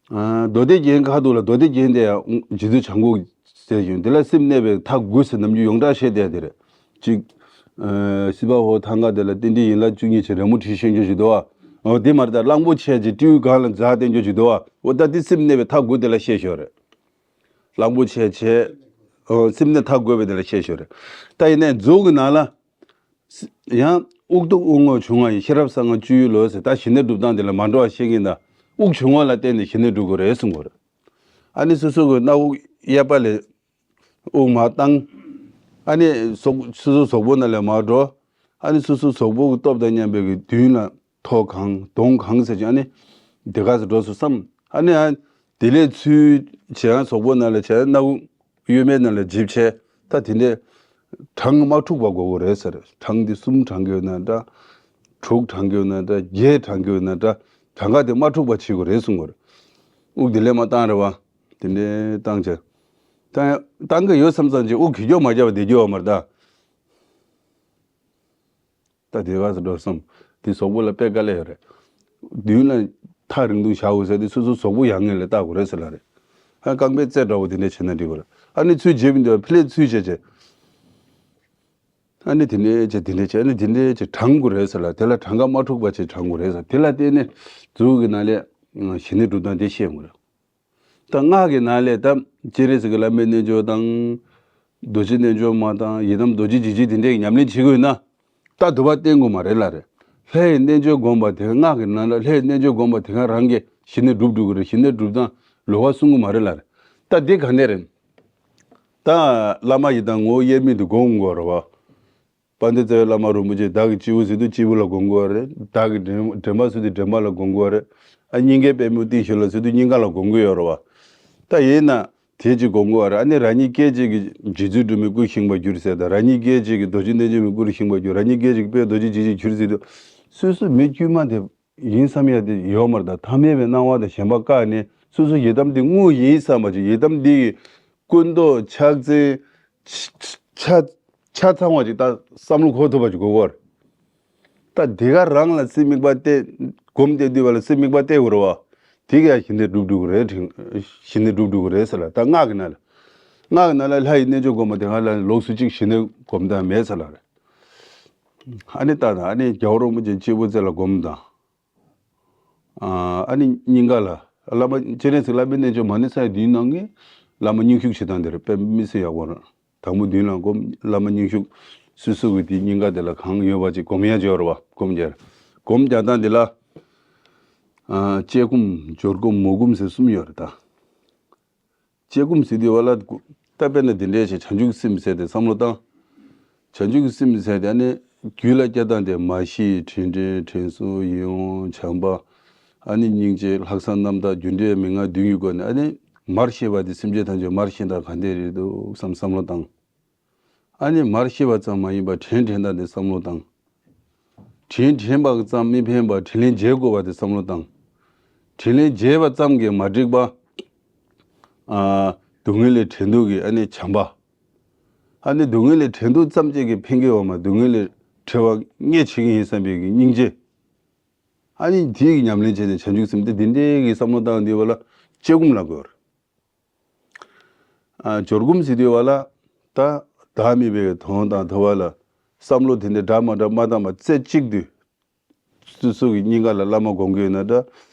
ཨ། མདོ་སྡེ་རྒྱན་ཁ་ཐུག་ལ་མདོ་སྡེ་རྒྱན་དེ་ཡང་རྗེ་བཙུན་བྱམས་མགོན་ཟེར་བཞིན་དེ་ལ་སེམས་གནས་པའི་མཐའ་དགུ་ཟེར་ནམ་རྒྱུན་ཡོངས་གྲགས་བཤད་བསྡད་དེ་རེད། གཅིག་ཨ། སྲིད་པ་འོག་ཐང་ག་དེ་ལ་རྟེན་འབྲེལ་ཡན་ལག་བཅུ་གཉིས་ཀྱི་རི་མོ་བྲིས་ཤེས་རྒྱུ་ཞིག་འདུག་བ། འོ་དེ་མ་རེད་ད་གླང་པོ་ཆེ་གི་སྤྲེའུ་སྒང་ལ་འཛག་བསྟན་རྒྱུ་ཞིག་འདུག་བ། འོ་ད་དེ་སེམས་གནས་པའི་མཐའ་དགུ་དེ་ལ་བཤད་ཤོད་རེད། གླང་པོ་ཆེ་བྱས། འོ་སེམས་གནས་མཐའ་དགུ་པའི་དེ་ལ་བཤད་ཤོད་རེད། ད་ཡིན་ནའི་མཛོད་ཀྱི་ནང་ལ། ཡང་དབུགས་སྟོབས་དབུགས་རྔུབ་བྱུང་བ་ཡི་ཤེས་རབ་གསང་སྔགས་སྤྱོད་ཡུལ་ལོ་ཟེར་ད་ཞི་གནས་སྒྲུབ་སྟངས་དེ་ལ་མ་འགྲོ་བ་བཤད་མཁན་དང་དབུགས་བྱུང་བ་ལ་བརྟེན་ནས་ཞི་གནས་སྒྲུབ་དགོས་རེད་གསུང་གི་རེད། ཨ་ནི་སོ་སོ་གི་སྣ་དབུགས་གཡས་པ་ལས་དབུགས་མར་བཏང་། ཨ་ནི་སོ་སོ་གཟུགས་པོ་ནང་ལས་མར་འགྲོ། ཨ་ནི་སོ་སོ་གཟུགས་པོ་གི་སྟོབས་དང་མཉམ་པའི་གི་མདུན་ལ་ཐོག་གང་གདོང་གང་ཟེར་ཅིག་ཨ་ནི་དེ་ག་ཚོད་འགྲོ་སོང་བསམ། ཨ་ནི་ཨ་དེ་ལས་ཚུར་བྱས་ཡང་གཟུགས་པོ་ནང་ལ་བྱས་སྣ་དབུགས། གཡོན་མའི་ནང་ལ་འཇིབ་བྱས། ད་དེ་འདྲའི་གྲངས་མ་འཁྲུགས་པ་དགོས་ཀྱི་རེད་ཟེར། གྲངས་འདི་གསུམ་གྲངས་ཀྱི་ཡོད་ན་འདྲ། དྲུག་གྲངས་ཀྱི་ཡོད་ན་འདྲ། བརྒྱད་གྲངས་ཀྱི་ཡོད་ན་འདྲ། གྲངས་ཀ་དེ་མ་འཁྲུགས་པ་བྱེད་དགོས་རེད་གསུང་གི་རེད། དབུགས་དེ་ལས་མར་བཏང་རེད་བ། དེ་འདྲའི་བཏང་བྱས། བཏང་བཏང་གི་ཡོད་བསམ་ཙམ་གྱི་དབུགས་གི་རྒྱོབ་མ་རྒྱབ་པ་བསྡད་རྒྱུ་ཡོད་མ་རེད་ད། ད་དེ་ག་ཚོད་འགྲོ་སོང་། དེ་གཟུགས་པོ་ལ་དཔེ་དཀའ་ལས་ཡོད་རེད། མདུན་ལ་ཐག་རིང་ཐུང་བཞག་དགོས་ཟེར་དེ་སོ་སོ་གཟུགས་པོ་ཡར་ངོས་ལ་བལྟ་དགོས་རེད་ཟེར་ལ་རེད། ཨ་རྐང་པའི་རྩེ་འདྲ་བོ་དེ་འདྲ་བྱས་ན་འགྲིག་གི་རེད། ཨ་ནི་ཚུར་འཇིབ་འདི་ཕི་ལེ་ཚུར་བྱས་བྱས། ཨ་ནི་དེ་འདྲའི་བྱས་དེ་འདྲའི་བྱས། ཨ་ནི་དེ་འདྲའི་བྱས་བགྲང་དགོས་རེད་ཟེར་ལ། དེ་ལ་གྲངས་ཀ་མ་འཁྲུགས་པ་བྱས་བགྲང་དགོས་རེད་ཟེར། དེ་ལ་བརྟེན་ནས་མཛུབ་གུ་གི་ནང་ལས་ཞི་གནས་སྒྲུབ་སྟངས་དེ་ཤེས་དགོས་རེད། ད་སྔགས་ཀྱི་ནང་ལས་ད་སྤྱན་རས་གཟིགས་ཀྱི་བླ་མའི་རྣལ་འབྱོར་དང་། རྡོ་རྗེ་རྣལ་འབྱོར་མ་དང་། ཡི་དམ་རྡོ་རྗེ་འཇིགས་བྱེད་དེ་འདྲའི་ཉམས་ལེན་བྱེད་དགོས་ན། ད་དུ་བ་བསྟེན་དགོས་མ་རེད་ལ་རེད། ལྷའི་རྣལ་འབྱོར་བསྒོམ་པ་དེ། སྔགས་ཀྱི་ནང་ལ་ལྷའི་རྣལ་འབྱོར་བསྒོམ་པ་དེ་ག་རང་གིས་ཞི་གནས་སྒྲུབ་འགྲོ་གི་རེད། ཞི་གནས་སྒྲུབ་སྟངས་ལོགས་ཀ་གསུང་གི་མ་རེད་ལ་རེད། ད་འདི་ག་འདྲ་རེད། ད་བླ་མ་ཡི་དམ་ངོ་བོ་དབྱེར་མེད་དུ་བསྒོམ་དགོས་རེད་བ། དཔལ་ལྡན་རྩ་བའི་བླ་མ་རིན་པོ་ཆེ་བདག་གི་སྤྱི་བོ་ཟེར་དུས་སྤྱི་བོ་ལ་བསྒོམ་དགོས་རེད། བདག་གི་དྲན་དྲན་པ་ཟེར་དུས་དྲན་པ་ལ་བསྒོམ་དགོས་རེད། ཨ། སྙིང་གའི་པདྨོ་བཏིང་ཞིག་ལ་ཟེར་དུས་སྙིང་ག་ལ་བསྒོམ་གི་ཡོད་རེད་བ། ད་ཡིན་ན་དེ་ཅིག་བསྒོམ་དགོས་རེད། ཨ་ནི་རང་ཉིད་སྐད་ཅིག་གིས་རྗེ་བཙུན་སྒྲོལ་མའི་སྐུར་བཞེངས་པར་གྱུར་ཟེར་དང་། རང་ཉིད་སྐད་ཅིག་གིས་རྡོ་རྗེ་རྣལ་འབྱོར་མའི་སྐུར་བཞེངས་པར་གྱུར། རང་ཉིད་སྐད་ཅིག་གིས་དཔལ་རྡོ་རྗེ་འཇིགས་བྱེད་གྱུར་ཟེར་དུས། སོ་སོ་མི་དཀྱུས་མ་དེ་ཡིན་བསམ་ཡ་དེ་ཡོད་མ་རེད། ད་ཐ་མལ་པའི་སྣང་བ་དང་ཞེན་པ་བཀག་ནས་སོ་སོ་ཡི་དམ་དེ་དངོས་ཡིན་བསམ་པ་ཅིག་ཡི་དམ་འདི་ཡི་ཀུན་རྟོག་ཆགས་འཛིན་ཆ་ཆ་ཆ་ཚང་བ་ཅིག་ད་བསམ་བློ་འཁོར་ཐུབ་པ་ཅིག་དགོས་ཀྱི་ཡོད་རེད། ད་དེ་ག་རང་ལ་སེམས་དམིགས་པ་གཏད། སྒོམ་གཏད་དུས་བ་ལ་སེམས་དམིགས་པ་གཏད་དགོས་རེད་བ། དེ་ག་ཡང་ཞི་གནས་སྒྲུབ་འགྲོ་གི་རེད། དྲན་ཞི་གནས་སྒྲུབ་འགྲོ་གི་རེད་ཟེར་ལ། ད་སྔགས་ཀྱི་ནང་ལ། སྔགས་ཀྱི་ནང་ལ་ལྷ་ཡི་རྣལ་འབྱོར་བསྒོམ་པ་དེ་ག་ལ་ལོགས་སུ་གཅིག་ཞི་གནས་སྒོམ་སྟངས་མེད་ཟེར་ལ་རེད། ཨ་ནི་ལྟ་དང་། ཨ་ནི་རྒྱལ་བ་རིན་པོ་ཆེ་སྤྱི་བོ་རྩེ་ལ་སྒོམ་དང་། ཨ་ནི་སྙིང་ག་ལ། བླ་མ་སྤྱན་རས་གཟིགས་བླ་མའི་རྣལ་འབྱོར་མ་ནི་ས་ཡ་བདུན་ནང་གི་བླ་མ་སྙུང་གཞུག་བྱེད་སྟངས་དེ་རེད། དཔེ་མི་སྲིད་ཡག་པོ་རེད། དང་པོ་མདུན་ལ་སྒོམ། བླ་མ་སྙུང་གཞུག་སོ་སོ་གི་དེ་སྙིང་ག་དེ་ལ་གང་ཡོད་པ་ཅིག་སྒོམ་ཡ་ཅིག་ཡོད་རེད་བ། སྒོམ་རྒྱག་སྒོམ་རྒྱག་སྟངས་དེ་ལ། ཨ། དཔྱད་སྒོམ། སྦྱོར་སྒོམ། མུ་སྒོམ་ཟེར་གསུམ་ཡོད་རེད་ད། དཔྱད་སྒོམ་ཟེར་དུས་བ་ལ། ད་དཔེར་ན་འདི་འདྲའི་ཞིག་བྱང་ཆུབ་ཀྱི་སེམས་ཟེར་ཏེ་བསམ་བློ་བཏང་། བྱང་ཆུབ་ཀྱི་སེམས་ཟེར་ཏེ་ཨ་ནི་རྒྱུད་ལ་སྐྱེ་སྟངས་དེ་མ་ཤི། དྲིན་དྲན། དྲན་གསོ། ཡིད་འོང་། བྱམས་པ། ཨ་ནི་སྙིང་རྗེ། ལྷག་བསམ་རྣམ་དག། རྒྱུ་འབྲས་མན་ངག་བདུན་གྱི་སྒོ་ནས། ཨ་ནི་མར་ཤེས་པ་དེ་སེམས་ཅན་ཐམས་ཅད་མར་ཤེས་སྟངས་ག་འདྲ་རེད་འདུག་བསམ་བསམ་བློ་བཏང་། ཨ་ནི་མར་ཤེས་པ་ཙམ་མ་ཡིན་པར་དྲིན་དྲན་སྟངས་དེ་བསམ་བློ་བཏང་། དྲིན་དྲན་པ་ཙམ་མི་ཕན་པར་དྲིན་ལན་འཇལ་དགོས་པ་དེ་བསམ་བློ་བཏང་། དྲིན་ལན་འཇལ་བ་ཙམ་གྱིས་མ་འགྲིག་པ། ཨ། སྡུག་བསྔལ་ལས་བྲལ་འདོད་ཀྱི་ཨ་ནི་བྱམས་པ། ཨ་ནི་སྡུག་བསྔལ་ལས་བྲལ་འདོད་ཙམ་གཅིག་གིས་ཕན་གྱི་ཡོད་མ། སྡུག་བསྔལ་ལས་བྲལ་བ་ངས་བྱེད་ཀྱི་ཡིན་བསམ་པའི་གི་སྙིང་རྗེ། ཨ་ནི་དེའི་གི་ཉམས་ལེན་བྱས་ནས་བྱང་ཆུབ་སེམས་དེ་འདི་འདྲའི་གི་བསམ་བློ་བཏང་དུས་བ་ལ་དཔྱད་སྒོམ་ལབ་དགོས་རེད། ཨ། སྦྱོར་སྒོམ་ཟེར་དུས་བ་ལ། ད་བདག་མེད་པའི་དོན་དང་། ད་བ་ལ་བསམ་བློ་དེ་འདྲ་འདྲ་མ་འདྲ་མ་བཏང་བ་རྩེ་གཅིག་ཏུ། སོ་སོ་གི་སྙིང་ག་ལ་བླ་མ་སྒོམ་གྱི་ཡོད་ན་འདྲ།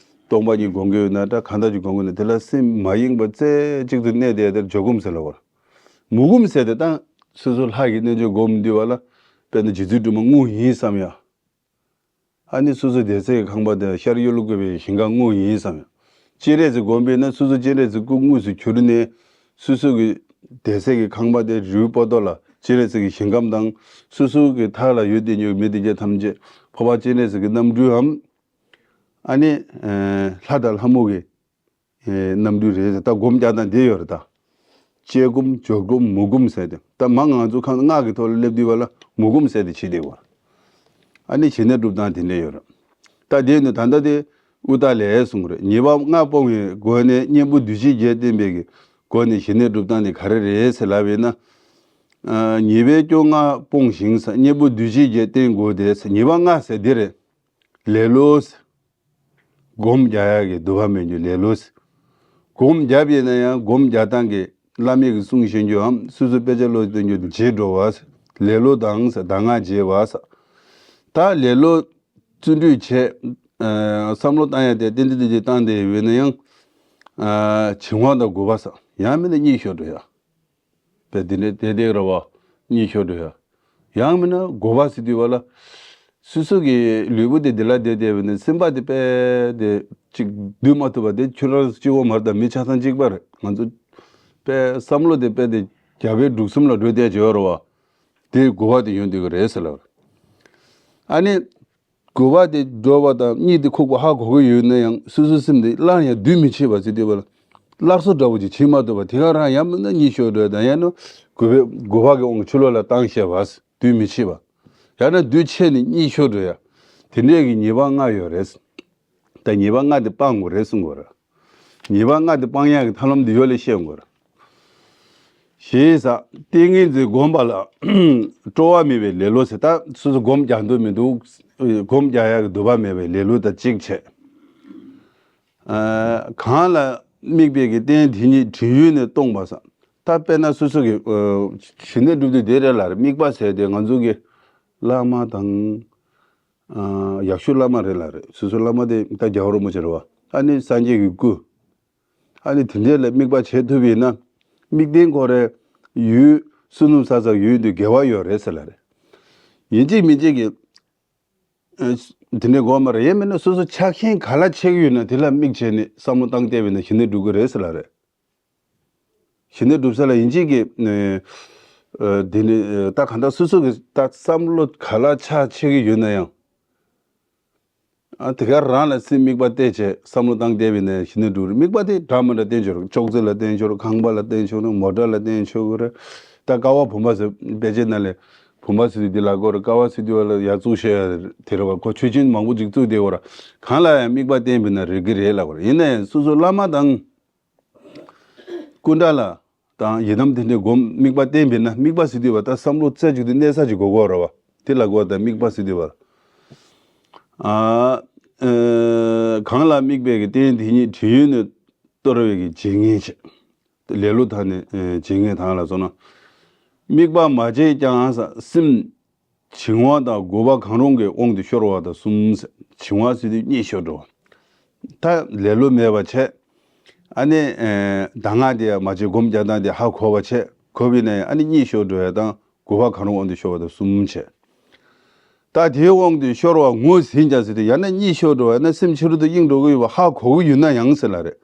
སྟོང་པ་ཉིད་སྒོམ་གྱི་ཡོད་ན་འདྲ། གང་ལྟར་ཅིག་སྒོམ་གྱི་ཡོད་ན། དེ་ལ་སེམས་མ་ཡེངས་པ་རྩེ་གཅིག་ཏུ་གནས་དེ་དེར་སྦྱོར་སྒོམ་ཟེར་ལབ་པ་རེད། མུ་སྒོམ་ཟེར་དེ་ད་སོ་སོ་ལྷ་ཡི་རྣལ་འབྱོར་སྒོམ་དུས་བ་ལ། དཔེར་ན་རྗེ་བཙུན་སྒྲོལ་མ་དངོས་ཡིན་བསམ་ཡ། ཨ་ནི་སོ་སོ་བསྡད་སའི་ཁང་པ་དེ་ཤར་ཡུལ་ལ་བཀོད་པའི་ཞིང་ཁམས་དངོས་ཡིན་བསམ་ཡ། སྤྱན་རས་གཟིགས་སྒོམ་པས་ན་སོ་སོ་སྤྱན་རས་གཟིགས་སྐུ་དངོས་སུ་གྱུར་ནས། སོ་སོ་གི་བསྡད་སའི་གི་ཁང་པ་དེ་རི་བོའི་སྤོ་ཏོ་ལ་སྤྱན་རས་གཟིགས་ཀྱི་ཞིང་ཁམས་དང་། སོ་སོ་གི་མཐའ་ལ་ཡོད་དེ་ཉོ་མི་དེ་གྱད་ཐམས་ཅད་འཕགས་པ་སྤྱན་རས་གཟིགས་ཀྱི་རྣམ་སྤྲུལ་འམ། ཨ་ནི་ལྷ་དང་ལྷ་མོ་གི་རྣམ་སྤྲུལ་རེད། ད་སྒོམ་རྒྱག་སྟངས་དེ་ཡོད་རེད་ད། དཔྱད་སྒོམ། སྦྱོར་སྒོམ། མུ་སྒོམ་ཟེར་ཏེ། ད་མ་ང་ཚོ་ཁང་སྔགས་ཀྱི་ཐོག་ལ་སླེབས་དུས་བ་ལ་མུ་སྒོམ་ཟེར་ཏེ་བྱེད་བསྡད་པ། ཨ་ནི་ཞི་གནས་སྒྲུབ་སྟངས་དེ་འདྲ་ཡོད་རེད། ད་དེ་ནི་ད་ལྟ་དེ་ཨུ་ཏ་ལས་གསུངས་རེད། ཉེས་པ་ལྔ་སྤོང་བའི་སྒོ་ནས། གཉེན་པོ་འདུ་བྱེད་བརྒྱད་བསྟེན་པའི་གི་སྒོ་ནས་ཞི་གནས་སྒྲུབ་སྟངས་དེ་ག་རེ་རེད་ཟེར་ལབ་པས་ན། ཨ། ཉེས་པའི་སྐྱོན་ལྔ་སྤོང་ཞིང་ཟེར། གཉེན་པོ་འདུ་བྱེད་བརྒྱད་བསྟེན་དགོས་ཏེ་ཟེར། ཉེས་པ་ལྔ་ཟེར་འདི་རེད། ལེ་ལོ་ཟེར། སྒོམ་རྒྱག་ཡག་གི་འདོད་པ་མེད་རྒྱུ་ལེ་ལོ་ཟེར། སྒོམ་བརྒྱབ་ཡིན་ན་ཡང་སྒོམ་རྒྱག་སྟངས་ཀྱི་བླ་མའི་གི་གསུང་ཤེས་རྒྱུའམ་སོ་སོ་དཔེ་ཆ་ཀློག་བསྟན་རྒྱུ་བརྗེད་འགྲོ་བ་ཟེར། ལེ་ལོ་དང་ཟེར། གདམས་ངག་བརྗེད་པ་ཟེར། ད་ལེ་ལོ་བརྩོན་འགྲུས་བྱས། ཨ། བསམ་བློ་བཏང་ཡ་དེ་ཏན་ཏན་ཏན་ཏན་བཏང་བསྡད་ཡོད་ན་ཡང་། ཨ། བྱིང་བ་དང་རྒུད་པ་ཟེར། ཡང་མིན་ན་གཉིད་ཤོར་འགྲོ་ཡ། པས་དེ་འདྲའི་དེ་དེ་ར་བ་གཉིད་ཤོར་འགྲོ་ཡ། ཡང་མིན་ན་རྒུད་པ་ཟེར་དུས་བ་ལ། སོ་སོ་གི་ལུས་པོ་དེ་འདི་ལ་བསྡད་བསྡད་པ་ནི་སེམས་པ་དེ་པས་དེ་གཅིག་སྡུད་མ་ཐུབ་པ་དེ་ཁྱོད་རང་གཅིག་པོ་མ་རེད། ད་མི་ཆ་ཚང་གཅིག་པ་རེད། ང་ཚོ་པས་བསམ་བློ་དེ་པས་དེ་རྒྱ་བལ་འབྲུག་གསུམ་ལ་འགྲོ་བསྡད་ཀྱི་ཡོད་རེད་བ། དེ་རྒུད་པ་དེ་ཡོང་བསྡད་ཀྱི་རེད་ཟེར་ལབ། ཨ་ནི། རྒུད་པ་དེ་འགྲོ་བ་དང་གཉིད་དེ་ཁུག་པ་ཧ་གོ་གི་ཡོད་ན་ཡང་སོ་སོའི་སེམས་དེ་སླར་ཡང་སྡུད་མི་ཤེས་པ་ཟེར་དུས་བ་ལ། སླར་གསོ་འདྲ་བོ་ཅིག་བྱེད་མ་ཐུབ་པ། དེ་ག་རང་ཡང་མིན་ན་གཉིད་ཤོར་འགྲོ་ཡ་དང་། ཡང་ན་རྒུད་པའི་རྒུད་པ་གི་དབང་གིས་ཕྱི་ལོགས་ལ་བཏང་ཤེས་པ། སྡུད་མི་ཤེས་པ། ཡང་ན་སྡུད་ཆེ་ནས་གཉིད་ཤོར་འགྲོ་ཡ། དེ་འདྲས་ཀྱི་ཉེས་པ་ལྔ་ཡོད་རེད། ད་ཉེས་པ་ལྔ་དེ་སྤང་དགོས་རེད་གསུང་དགོས་རེད། ཉེས་པ་ལྔ་དེ་སྤང་ཡག་གི་ཐབས་ལམ་དེ་ཡོད་ལ་ཤེས་དགོས་རེད། ཞེས་ཟེར། ཏིང་ངེ་འཛིན་བསྒོམ་པ་ལ་སྤྲོ་བ་མེད་པའི་ལེ་ལོ་ཟེར། ད་སོ་སོ་སྒོམ་རྒྱག་འདོད་མི་འདུག་སྒོམ་རྒྱག་ཡག་གི་འདོད་པ་མེད་པའི་ལེ་ལོ་དང་གཅིག་བྱས། ཨ། གང་ལ་དམིགས་པའི་གི་རྟེན་དེ་ཉིད་དྲན་ཡུལ་ནས་སྟོང་པ་ཟེར། ད་དཔེར་ན་སོ་སོ་གི། ཨ། ཞི་གནས་སྒྲུབ་དུས་དེ་རེད་ལ་རེད། དམིགས་པ་ཟེར་དེ་ང་ཚོ་གི་ བླ་མ་དང་། ཨ། ཡག་ཤོས་བླ་མ་རེད་ལ་རེད། སོ་སོ་བླ་མ་དེ་ད་རྒྱལ་བ་རིན་པོ་ཆེ་རེད་བ། ཨ་ནི་སངས་རྒྱས་ཀྱི་སྐུ། ཨ་ནི་དེ་འདྲས་ལ་དམིགས་པ་བྱེད་ཐུབ་པ་ཡིན་ན། དམིགས་རྟེན་ཁོ་རའི་ཡུལ་བསོད་ནམས་བསགས་ས་ཡུལ་དུ་དགེ་བ་ཡོད་རེད་ཟེར་ལ་རེད། ཡིན་གཅིག་མིན་གཅིག་གི། ཨ། དེ་འདྲས་དགོས་མ་རེད། ཡིན་མིན་ན་སོ་སོ་ཆགས་ཞེན་ག་ལ་ཆགས་ཀྱི་ཡོད་ན་དེ་ལ་དམིགས་བྱས་ནས་བསམ་བློ་བཏང་བསྡད་པ་ཡིན་ན་ཞི་གནས་འགྲུབ་ཀྱི་རེད་ཟེར་ལ་རེད། ཞི་གནས་འགྲུབ་ས་ལ་ཡིན་གཅིག་གི། ཨ། དེ་ནི་ད་གང་ལྟར་སོ་སོ་གི་ད་བསམ་བློ་ག་ལ་ཆགས་ཆགས་ཀྱི་ཡོད་ན་ཡང་། ཨ། དེ་ག་རང་ལ་སེམས་དམིགས་པ་གཏད་བྱས་བསམ་བློ་བཏང་བསྡད་པ་ཡིན་ན་ཞི་གནས་འགྲུབ་རེད། དམིགས་པ་དེ་འདྲ་མི་འདྲ་བསྟན་ཆོག་རེད། ཅོག་ཙེ་ལ་བསྟན་ཆོག་རེད། ཁང་པ་ལ་བསྟན་ཆོག་རེད། མོ་ཊ་ལ་བསྟན་ཆོག་གི་རེད། ད་ཀ་བ་བུམ་པ་ཟེར་དཔེ་ཆའི་ནང་ལ་བུམ་པ་ཟེར་དུས་འདི་ལ་གོ་རེད། ཀ་བ་ཟེར་དུས་བ་ལ་ཡར་བཙུགས་བཤད་ཡ་དེ་རེད་བ། ཁོ་ཆོས་ཅན་མང་པོ་ཅིག་བཙུགས་བསྡད་ཡོད་རེད། གང་ལ་ཡང་དམིགས་པ་བསྟན་པ་ཡིན་ན་རིགས་ཀྱི་རེད་ལབ་པ་རེད། ཡིན་ན་ཡང་སོ་སོ་བླ་མ་དང་། སྐུ་འདྲ་ལ་དང་ཡི་དམ་དེ་འདྲའི་སྒོམ་དམིགས་པ་བསྟན་པས་ན། དམིགས་པ་ཟེར་དུས་བ་ད་བསམ་བློ་རྩེ་གཅིག་ཏུ་གནས་ས་ཅིག་དགོས་ཀྱི་ཡོད་རེད་བ། དེ་ལ་གོ་ད་དམིགས་པ་ཟེར་དུས་བ། ཨ། ཨ། གང་ལ་དམིགས་པའི་གི་རྟེན་དེ་ཉིད་དྲི་ཡུལ་ནི། སྟོར་བའི་གི་བྱེད་ངེས་བྱེད། ལེ་ལོ་དང་ནི་བྱེད་ངེས་དང་ལ་སོགས་ན། དམིགས་པ་མ་བྱས་ཀྱང་སེམས། བྱིང་བ་དང་རྒོད་པ་གང་རུང་གི་དབང་དུ་ཤོར་བ་དང་གསུམ། བྱིང་བ་ཟེར་དུས་གཉིད་ཤོར་འགྲོ་བ། ད་ལེ་ལོ་མེད་པ་བྱས། ཨ་ནི། ཨེ། གདམས་ངག་དེ་མ་བྱས་སྒོམ་རྒྱག་སྟངས་དེ་ཧ་གོ་བ་བྱས། གོ་བས་ན་ཨ་ནི་གཉིད་ཤོར་འགྲོ་ཡ་དང་རྒོད་པ་གང་རུང་དབང་དུ་ཤོར་བ་དང་གསུམ་བྱས། ད་དེའི་དབང་དུ་ཤོར་བ་ངོས་ཟིན་ཀྱང་ཟེར་དུས་ཡང་ན་གཉིད་ཤོར་འགྲོ་བ་ཡང་ན་སེམས་ཕྱི་རོལ་དུ་གཡེང་འགྲོ་གི་ཡོད་པ་ཧ་གོ་གི་ཡོད་ན་ཡང་ཟེར་ལ་རེད།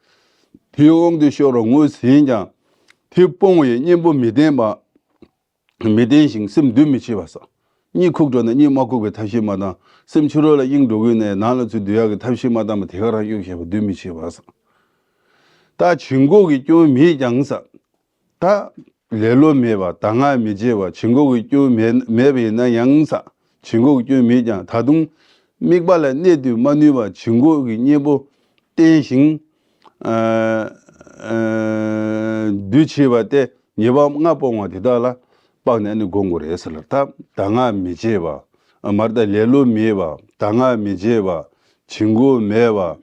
དེའི་དབང་དུ་ཤོར་བ་ངོས་ཟིན་ཀྱང་དེ་སྤོང་བའི་གཉེན་པོ་མི་བསྟེན་པ། མི་བསྟེན་ཞིང་སེམས་འདུ་མི་བྱེད་པ་སོགས། གཉིད་ཁུག་འགྲོ་ན་གཉིད་མ་ཁུག་པའི་ཐབས་ཤེས་མ་བཏང་། སེམས་ཕྱི་རོལ་ལ་གཡེང་འགྲོ་གི་ཡོད་ན་ནང་ལ་ཚུར་འདུ་ཡག་གི་ཐབས་ཤེས་མ་བཏང་བ་དེ་ག་རང་གཡུག་བྱེད་པ་འདུ་མི་བྱེད་པ་སོགས། ད་བྱིང་རྒོད་ཀྱི་སྐྱོན་མེད་ཀྱང་ས། ད་ལེ་ལོ་མེད་པ་གདམས་ངག་མི་བྱེད་པ་བྱིང་རྒོད་ཀྱི་སྐྱོན་མེད་མེད་པ་ཡིན་ན་ཡང་ས། བྱིང་རྒོད་ཀྱི་སྐྱོན་མེད་ཀྱང་ད་དུང་དམིགས་པ་ལ་གནས་དུ་མ་ནུས་པ་བྱིང་རྒོད་ཀྱི་གཉེན་པོ་བསྟེན་ཞིང་། ཨ། ཨ། འདུ་བྱེད་པ་སྟེ་ཉེས་པ་ལྔ་སྤོང་བ་དེ་དག་ལ་དཔགས་ནས་ཨ་ནི་སྒོམ་དགོས་རེད་ཟེར་ལ། ད་གདམས་ངག་མི་བྱེད་པ། ཨ། མར་ད་ལེ་ལོ་མེད་པ། གདམས་ངག་མི་བྱེད་པ། བྱིང་རྒོད་མེད་པ།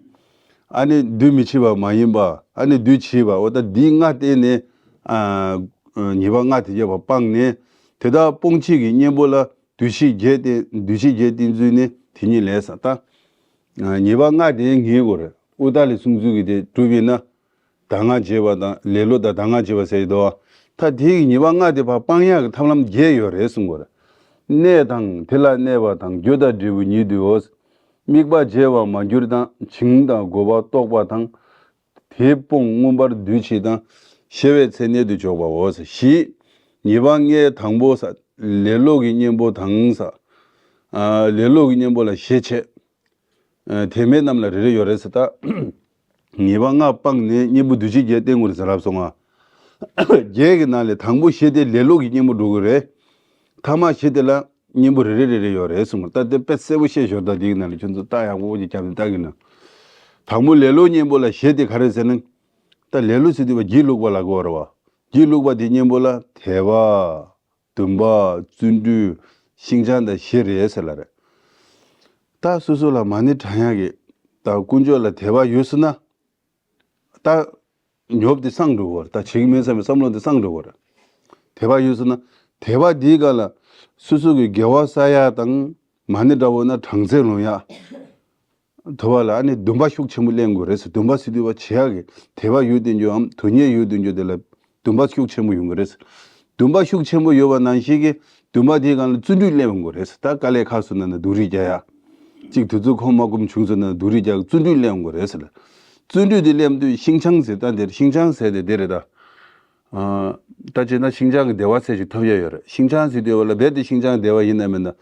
ཨ་ནི་འདུ་མི་བྱེད་པ་མ་ཡིན་པ། ཨ་ནི་འདུ་བྱེད་པ། འོ་ད་འདི་ལྔ་བསྟེན་ནས། ཨ། ཉེས་པ་ལྔ་དེ་བརྒྱ་པ་སྤངས་ནས་དེ་དག་སྤོང་བྱེད་ཀྱི་གཉེན་པོ་ལ། འདུ་བྱེད་བརྒྱད་བསྟེན། འདུ་བྱེད་བརྒྱད་བསྟེན་ཚུལ་ནི་དེ་ཉིད་ལས་ས། ད་ཉེས་པ་ལྔ་དེ་ངེས་དགོས་རེད། ཨུཏྟ་ལའི་སྲུང་ཚུལ་གྱི་དེ་གྲུབ་པས་ན། གདམས་ངག་བྱེད་པ་དང་ལེ་ལོ་དང་གདམས་ངག་བྱེད་པ་ཟེར་གྱི་འདུག་བ། ད་དེ་གི་ཉེས་པ་ལྔ་དེ་ཕར་སྤང་ཡག་གི་ཐབས་ལམ་བརྒྱད་ཡོད་རེད་གསུང་དགོས་རེད། གནས་དང་དེ་ལ་གནས་པ་དང་རྒྱུ་དང་འབྲས་བུ་ཉིད་དུའོ། དམིགས་པ་བརྗེ་བར་མ་གྱུར་དང་བྱིང་དང་རྒོད་པ་རྟོགས་པ་དང་། དེ་སྤོང་མངོན་པར་འདུ་བྱེད་དང་། ཞི་བའི་ཚེ་གནད་དུ་འཇོག་པའོ། བཞི། ཉེས་པ་ལྔའི་དང་པོ་ས། ལེ་ལོ་གི་གཉེན་པོ་དང་ས། ཨ། ལེ་ལོ་གི་གཉེན་པོ་ལ་ཞི་བྱེད། ཨ། དེ་མེད་རྣམས་ལ་རེ་རེ་ཡོད་རེད་ཟེར། ད་ཉེས་པ་ལྔ་སྤངས་ནས་གཉེན་པོ་འདུ་བྱེད་བརྒྱད་བསྟེན་དགོས་རེད་ཟེར་ལབ་སོང་ང་། བརྒྱད་ཀྱི་ནང་ལས་དང་པོ་བཞི་དེ་ལེ་ལོ་གི་གཉེན་པོ་འགྲོ་གི་རེད། ཐ་མ་བཞི་དེ་ལ། གཉེན་པོ་རེ་རེ་རེ་རེ་ཡོད་རེད་གསུངས། ད་དེ་དཔེ་གསལ་པོ་བཤད་ཞོར་ད་འདིའི་ནང་ལ་ཁྱོད་ཚོ་ལྟ་ཡག་པོ་ཅིག་རྒྱབ་ནས་ལྟ་གི་ན། དང་པོ་ལེ་ལོ་གཉེན་པོ་ལ་བཞི་དེ་ག་རེ་ཟེར་ན། ད་ལེ་ལོ་ཟེར་དུས་བ་སྒྱིད་ལུག་པ་ལ་གོ་བ་རེད་བ། སྒྱིད་ལུག་པ་དེ་གཉེན་པོ་ལ་དད་པ། འདུན་པ། བརྩོན་འགྲུས། ཤིན་སྦྱངས་དང་བཞི་རེད་ཟེར་ལ་རེད། ད་སོ་སོ་ལ་མ་ཎི་བགྲང་ཡག་གི། ད་དཀོན་མཆོག་ལ་དད་པ་ཡོད་ཟེར་ན། ད་ཉོབ་དེ་སངས་འགྲོ་གི་རེད། ད་བྱེད་ཀྱི་མེད་བསམ་པའི་བསམ་བློ་དེ་སངས་འགྲོ་གི་རེད། དད་པ་ཡོད་ཟེར་ན། དད་པ་འདིའི་སྒང་ལ་སོ་སོ་གི་དགེ་བ་བསགས་ཡག་དང་། མ་ཎི་འདྲ་བོ་ན་གྲངས་ཚད་ལོན་ཡག། དེ་བ་ལ་ཨ་ནི་འདུན་པ་ཤུགས་ཆེན་པོ་གླེང་དགོས་རེད་ཟེར། འདུན་པ་ཟེར་དུས་བ་བྱེད་ཡག་གི་དད་པ་ཡོད་དེ་འཇོ་འམ་དོན་གཉེར་ཡོད་དེ་འཇོ་དེ་ལ་འདུན་པ་ཤུགས་ཆེན་པོ་ཡོང་གི་རེད་ཟེར། འདུན་པ་ཤུགས་ཆེན་པོ་ཡོད་པ་ནང་བཞིན་གྱི་འདུན་པ་དེའི་སྒང་ལ་བརྩོན་འགྲུས་སླེབས་ཡོང་གི་རེད་ཟེར། ད་དཀའ་ལས་ཁག་སོང་ན་ན་སྡུག་རུས་རྒྱག་ཡག། གཅིག་དུས་ཚོད་ཁོམ་མ་ཁོམ་བྱུང་སོང་ན་སྡུག་རུས་རྒྱག་གི་བརྩོན་འགྲུས་སླེབས་ཡོང་གི་རེད་ཟེར་ལ། བརྩོན་འགྲུས་དེ་སླེབས་དུས་ཤིན་སྦྱངས་ཟེར། ད་འདིར་ཤིན་སྦྱངས་ཟེར་དེ་དེ་རེད་ད། ཨ། ད་བྱས་ན་ཤིན་སྦྱངས་ཀྱི་བདེ་བ་ཚད་ཅིག་ཐོབ་ཡ་ཡོད་རེད། ཤིན་སྦྱངས་ཟེར་དུས་བ་ལ་རྦད་དེ་ཤིན་སྦྱངས་བདེ་བ་ཡིན་ན་མིན་ན།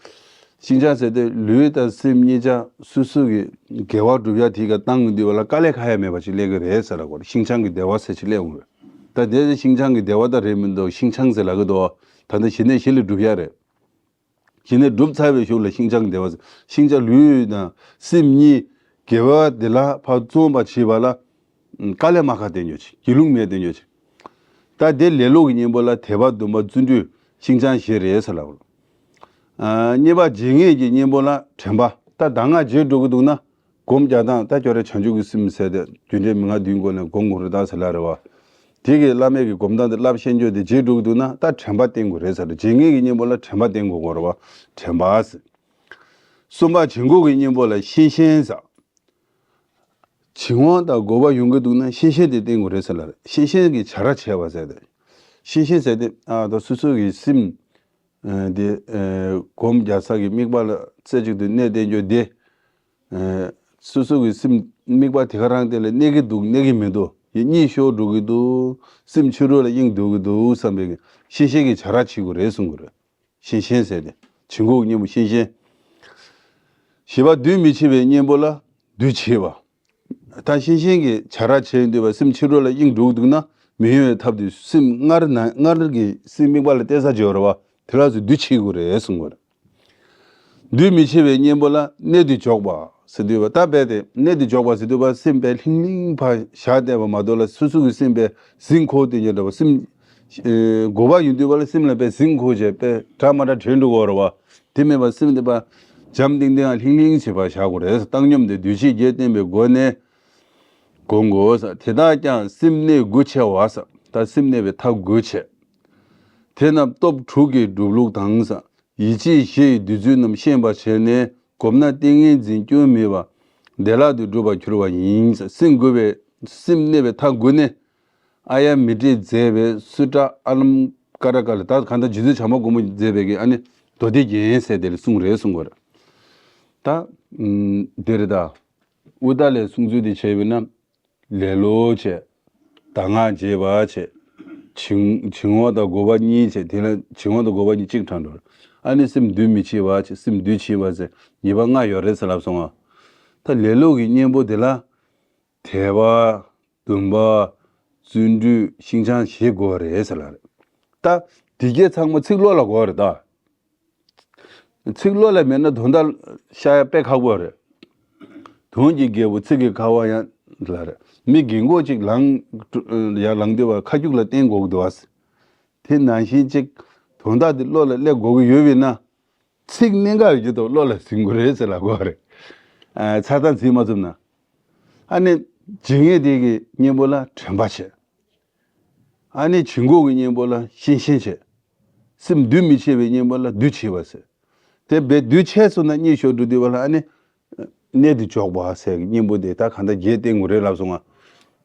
ཤིན་སྦྱངས་ཟེར་དུས་ལུས་དང་སེམས་གཉིས་ཆ་སོ་སོ་གི་དགེ་བ་སྒྲུབ་ཡ་དེ་ག་བཏང་དུས་བ་ལ་དཀའ་ལས་ཁག་ཡ་མེད་པ་ཅིག་སླེབས་ཀྱི་རེད་ཟེར་ལ་གོ། ཤིན་སྦྱངས་ཀྱི་བདེ་བ་ཚད་ཅིག་སླེབས་ཡོང་རེད། ད་དེ་ཤིན་སྦྱངས་ཀྱི་བདེ་བ་ད་རེད་མི་འདུག་ཤིན་སྦྱངས་ཟེར་ལབ་ཀྱི་འདུག་ད་ལྟ་ཞི་གནས་ཞི་ལས་སྒྲུབ་ཡ་རེད། ཞི་གནས་གྲུབ་ཚར་བའི་གཞུག་ལ་ཤིན་སྦྱངས་བདེ་བ། ཤིན་སྦྱངས་ལུས་དང་སེམས་གཉིས་དགེ་བ་དེ་ལ་ཕར་བརྩོན་པ་བྱེད་པ་ལ། དཀའ་ལས་མ་ཁག་དེ་ཉོ་ཆེ། སྒྱིད་ལུག་མེད་དེ་ཉོ་ཆེ། ད་དེ་ལེ་ལོ་གི་གཉེན་པོ་ལ་དད་པ་འདུན་པ་བརྩོན་འགྲུས་ཤིན་སྦྱངས་བཞི་རེད་ཟེར་ལབ། ཨ། གཉེན་པོ་བྱེད་ངེས་ཀྱི་གཉེན་པོ་ལ་དྲན་པ། ད་གདམས་ངག་བརྗེད་འགྲོ་གི་འདུག་ན། སྒོམ་རྒྱག་སྟངས་ད་ཁྱོད་ར་བྱང་ཆུབ་ཀྱི་སེམས་ཟེར་ཏེ་རྒྱུ་འབྲས་མན་ངག་བདུན་སྒོ་ནས་སྒོམ་དགོས་རེད་ད་ཟེར་ལ་རེད་བ། དེ་གི་བླ་མེད་ཀྱི་སྒོམ་སྟངས་དེ་བསླབ་ཤེས་རྒྱུ་དེ་བརྗེད་འགྲོ་གི་འདུག་ན། ད་དྲན་པ་བསྟེན་དགོས་རེད་ཟེར། བརྗེད་ངེས་ཀྱི་གཉེན་པོ་ལ་དྲན་པ་བསྟེན་དགོས་དགོས་རེད་བ། དྲན་པ་ཟེར། གསུམ་པ་བྱིང་རྒོད་ཀྱི་གཉེན་པོ་ལ་ཤེས་བཞིན་ཟེར། བྱིང་བ་དང་རྒོད་པ་ཡོང་གི་འདུག་ན་ཤེས་བཞིན་དེ་བསྟེན་དགོས་རེད་ཟེར་ལ། ཤེས་བཞིན་གྱི་བྱ་ར་བྱས་པ་ཟེར་ཏེ། ཤེས་བཞིན་ཟེར་ཏེ་ཨ་ད་སོ་སོ་གི་སེམས་ཨ་དེ་ཨ་སྒོམ་རྒྱག་ས་གི་དམིགས་པ་ལ་རྩེ་གཅིག་ཏུ་གནས་བསྟེན་རྒྱུ་དེ། ཨ་སོ་སོ་གི་སེམས་དམིགས་པ་དེ་ག་རང་དེ་ལ་གནས་ཀྱི་འདུག་གནས་ཀྱི་མི་འདུག་ཡ་གཉིད་ཤོར་འགྲོ་གི་འདུག་སེམས་ཕྱི་རོལ་ལ་གཡེང་འགྲོ་གི་འདུག་བསམ་པའི་ཤེས་བཞིན་གྱི་བྱ་ར་བྱེད་དགོས་རེད་གསུང་གི་རེད། ཤེས་བཞིན་ཟེར་ཏེ། བྱིང་རྒོད་གཉེན་པོ་ཤེས་བཞིན། བཞི་པ་བདུད་མི་ཕྱེད་པའི་གཉེན་པོ་ལ་བདུད་ཕྱེད་པ། ད་ཤེས་བཞིན་གྱི་བྱ་ར་བྱས་འདུག་པ་སེམས་ཕྱི་རོལ་ལ་གཡེང་འགྲོ་གི་འདུག་ན་མི་གཡོ་བའི་ཐབས་དེ་སེམས་སྔར་ན་སྔར་གྱི་སེམས་དམིགས་པ་ལ་གཏད་ས་བྱེད་པ་རེད་བ། དེ་ལ་སོགས་བདུད་ཕྱེད་དགོས་རེད་གསུང་གི་རེད། བདུད་མི་ཕྱེད་པའི་གཉེན་པོ་ལ་གནད་དུ་འཇོག་པ་ཟེར་དུས་བ། ད་རྦད་དེ་གནད་དུ་འཇོག་པ་ཟེར་དུས་བ་སེམས་པས་ལྷིང་ལྷིང་ཕར་བཞག་བསྡད་པ་མ་གཏོགས་ལ་སོ་སོ་གི་སེམས་པས་ཟིང་འཁོར་དེ་ཉིད་འདྲ་བ་སེམས་ཨེ་རྒོད་པ་ཡོང་དུས་བ་ལ་སེམས་ལ་པས་ཟིང་འཁོར་བྱས་པས་འདྲ་མ་འདྲ་དྲན་འགྲོ་གི་རེད་བ། དེ་མེད་པ་སེམས་དེ་པ་འཇམ་ཏིང་ཏིང་ལྷིང་ལྷིང་བྱེད་པ་བཞག་དགོས་རེད། བཏང་སྙོམས་དེ་བདུད་བཞི་བརྒྱད་བསྟེན་པའི་སྒོ་ནས་སྒོམ་དགོས་ས། དེ་དག་ཀྱང་སེམས་གནས་དགུ་ཕྱེ་བ་ས། ད་སེམས་གནས་པའི་ཐབས་དགུ་བྱས། དེ་རྣམས་སྟོབས་དྲུག་གི་སྒྲུབ་ལུགས་དང་ས། ཡིད་ཆེས་ཞེས་བདུད་རྩི་རྣམས་ཤེས་པར་བྱས་ནས་བསྒོམས་ན་ཏིང་ངེ་འཛིན་སྐྱོན་མེད་པ་བདེ་བླག་ཏུ་འགྲུབ་པར་འགྱུར་བ་ཡིན། སེམས་དགུ་པའི་སེམས་གནས་པའི་མཐའ་དགུ་ནི། ཨཱརྱ་མི་ཏྲས་མཛད་པའི་སུ་ཏྲ་ཨ་ལམ་ཀ་ར་ཀ་ལ། ད་གང་ལྟར་རྗེ་བཙུན་བྱམས་པ་མགོན་པོས་མཛད་པའི་གི་ཨ་ནི་མདོ་སྡེ་རྒྱན་ཟེར་དེ་ལ་གསུངས་རེད་གསུང་གི་རེད། ད་འདི་རེད་ད། ཨུཏྟ་ལའི་གསུང་ཚུལ་དེ་བྱས་པས་ན། ལེ་ལོ་བྱས། གདམས་ངག་རྒྱས་པ་བྱས། བྱིང་བྱིང་བ་དང་རྒོད་པ་གཉིས་བྱས། དེ་ལ་བྱིང་བ་དང་རྒོད་པ་གཉིས་གཅིག་དྲངས་འགྲོ། ཨ་ནི་སེམས་བདུད་མི་ཕྱེད་པ་བྱས། སེམས་བདུད་ཕྱེད་པ་ཟེར་ཉེས་པ་ལྔ་ཡོད་རེད་ཟེར་ལབ་སོང་ང་། ད་ལེ་ལོ་གི་གཉེན་པོ་དེ་ལ། དད་པ། འདུན་པ། བརྩོན་འགྲུས། ཤིན་སྦྱངས་བྱེད་དགོས་རེད་ཟེར་ལབ་རེད། ད་དེ་གྱད་ཚང་མ་ཚིག་བློ་ལ་དགོས་རེད་ད། ཚིག་བློ་ལ་མེད་ན་དོན་དག་ཤར་ཡ་དཔེ་ཁག་པོ་རེད། དོན་གྱི་རྒྱལ་པོ་ཚིག་གི་ཁ་བ་ཡང་ལ་རེད། མི་རྒན་གོག་ཅིག་ལངས་ཡར་ལངས་དུས་བ་ཁ་རྒྱུག་ལ་བརྟེན་དགོས་ཀྱི་འདུག་བ། དེ་ནང་བཞིན་ཅིག་དོན་དག་དེ་བློ་ལ་སླེབས་དགོས་ཀྱི་ཡོད་པས་ན། ཚིག་གནད་འགག་ཡོད་ཀྱི་འདུག་བློ་ལ་ཟིན་དགོས་རེད་ཟེར་ལབ་དགོས་རེད། ཨ་ཚར་ཙམ་ཟིན་མ་ཐུབ་ན། ཨ་ནི་བརྗེད་ངེས་དེ་གི་གཉེན་པོ་ལ་དྲན་པ་བྱེད། ཨ་ནི་བྱིང་རྒོད་ཀྱི་གཉེན་པོ་ལ་ཤེས་བཞིན་བྱེད། སེམས་བདུད་མི་ཕྱེད་པའི་གཉེན་པོ་ལ་བདུད་ཕྱེད་པ་ཟེར། དེ་བས་བདུད་ཕྱེད་སོང་ན་གཉིད་ཤོར་འགྲོ་དུས་བ་ལ་ཨ་ནི་གནད་དུ་འཇོག་པ་ཟེར་གྱི་གཉེན་པོ་དེ་ད་གང་ལྟར་བརྒྱད་བསྟེན་དགོས་རེད་ལབ་སོང་ང་།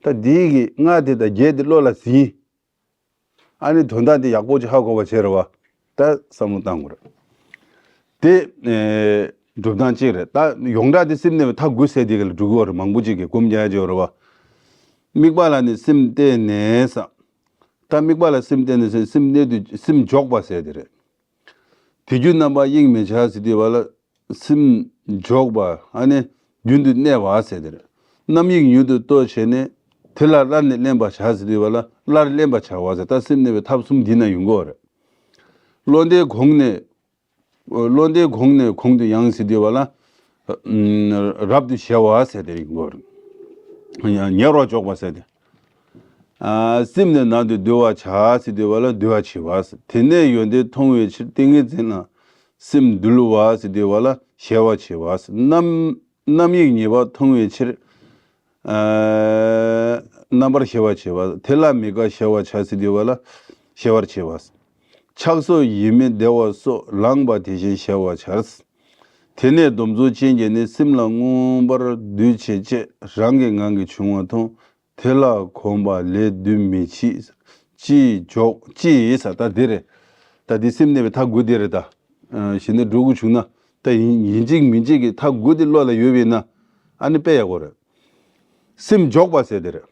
ད་འདི་གི་ལྔ་དེ་དང་བརྒྱད་དེ་བློ་ལ་ཟིན། ཨ་ནི་དོན་དག་དེ་ཡག་པོ་ཅིག་ཧ་གོ་བ་བྱེད་རེད་བ། ད་བསམ་བློ་བཏང་དགོས་རེད། དེ་ཨེ་སྒྲུབ་སྟངས་གཅིག་རེད། ད་ཡོངས་གྲགས་དེ་སེམས་གནས་པའི་མཐའ་དགུ་ཟེར་དེ་ག་ལ་འགྲོ་གི་ཡོད་རེད། མང་པོ་ཅིག་གིས་སྒོམ་རྒྱག་ཡ་ཅིག་ཡོད་རེད་བ། དམིགས་པ་ལ་ནི་སེམས་གཏད་ནས་ས། ད་དམིགས་པ་ལ་སེམས་གཏད་ནས་ས་སེམས་གནས་དུ་སེམས་འཇོག་པ་ཟེར་དེ་རེད། དེ་རྒྱུ་རྣམ་པར་གཡེང་མི་བྱ་ཟེར་དུས་བ་ལ། སེམས་འཇོག་པ་ཨ་ནི་རྒྱུན་དུ་གནས་པ་ཟེར་དེ་རེད། རྣམ་གཡེང་མྱུར་དུ་གཏོར་བྱས་ནས། དེ་ལ་སླར་ནི་བརླན་པར་བྱ་ཟེར་དུས་བ་ལ་སླར་བརླན་པར་བྱ་བ་ཟེར། ད་སེམས་གནས་པའི་ཐབས་གསུམ་འདི་ན་ཡོང་གི་ཡོད་རེད། བློ་འདས་གོང་ནས། བློ་འདས་གོང་ནས་གོང་དུ་ཡང་ཟེར་དུས་བ་ལ། ཨ་རབ་ཏུ་ཞི་བ་ཟེར་དེ་ཡོང་གི་ཡོད་རེད། ཉེ་བར་འཇོག་པ་ཟེར་དེ། ཨ་སེམས་ནི་ནང་དུ་འདུལ་བར་བྱ་ཟེར་དུས་བ་ལ་འདུལ་བར་བྱེད་པ་ཟེར། དེ་ནས་ཡོན་ཏན་མཐོང་བའི་ཕྱིར་ཏིང་ངེ་འཛིན་ལ་སེམས་འདུལ་བ་ཟེར་དུས་བ་ལ་ཞི་བར་བྱེད་པ་ཟེར། རྣམ་རྣམ་གཡེང་ཉེས་པ་མཐོང་བའི་ཕྱིར། ཨ་རྣམ་པར་ཞི་བར་བྱེད་པ། དེ་ལ་མི་དགའ་ཞི་བར་བྱ་ཟེར་དུས་བ་ལ་ཞི་བར་བྱེད་པ། ཆགས་སོགས་ཡིད་མི་བདེ་བ་སོགས་ལངས་པ་དེ་བཞིན་ཞི་བར་བྱ། དེ་ནས་སྡོམ་བརྩོན་ཅན་གྱིས་ནི་སེམས་ལ་མངོན་པར་འདུ་བྱེད་ཅེས་རང་གི་ངང་གིས་བྱུང་བ་མཐོང་། དེ་ལ་གོམས་པ་ལས་བདུད་མི་ཕྱེད། ཅེས་འཇོག་ཅེས་ས། ད་འདི་རེད། ད་འདི་སེམས་གནས་པའི་མཐའ་དགུ་འདི་རེད་ད། ཨ་གཞི་ནས་འགྲོ་དགོས་བྱུང་ན་ད་ཡིན་ཡིན་གཅིག་མིན་གཅིག་གི་མཐའ་དགུ་འདི་བློ་ལ་ཡོད་པས་ན་ཨ་ནི་དཔེ་ཡག་པོ་རེད། སེམས་འཇོག་པ་ཟེར་དེ་རེད།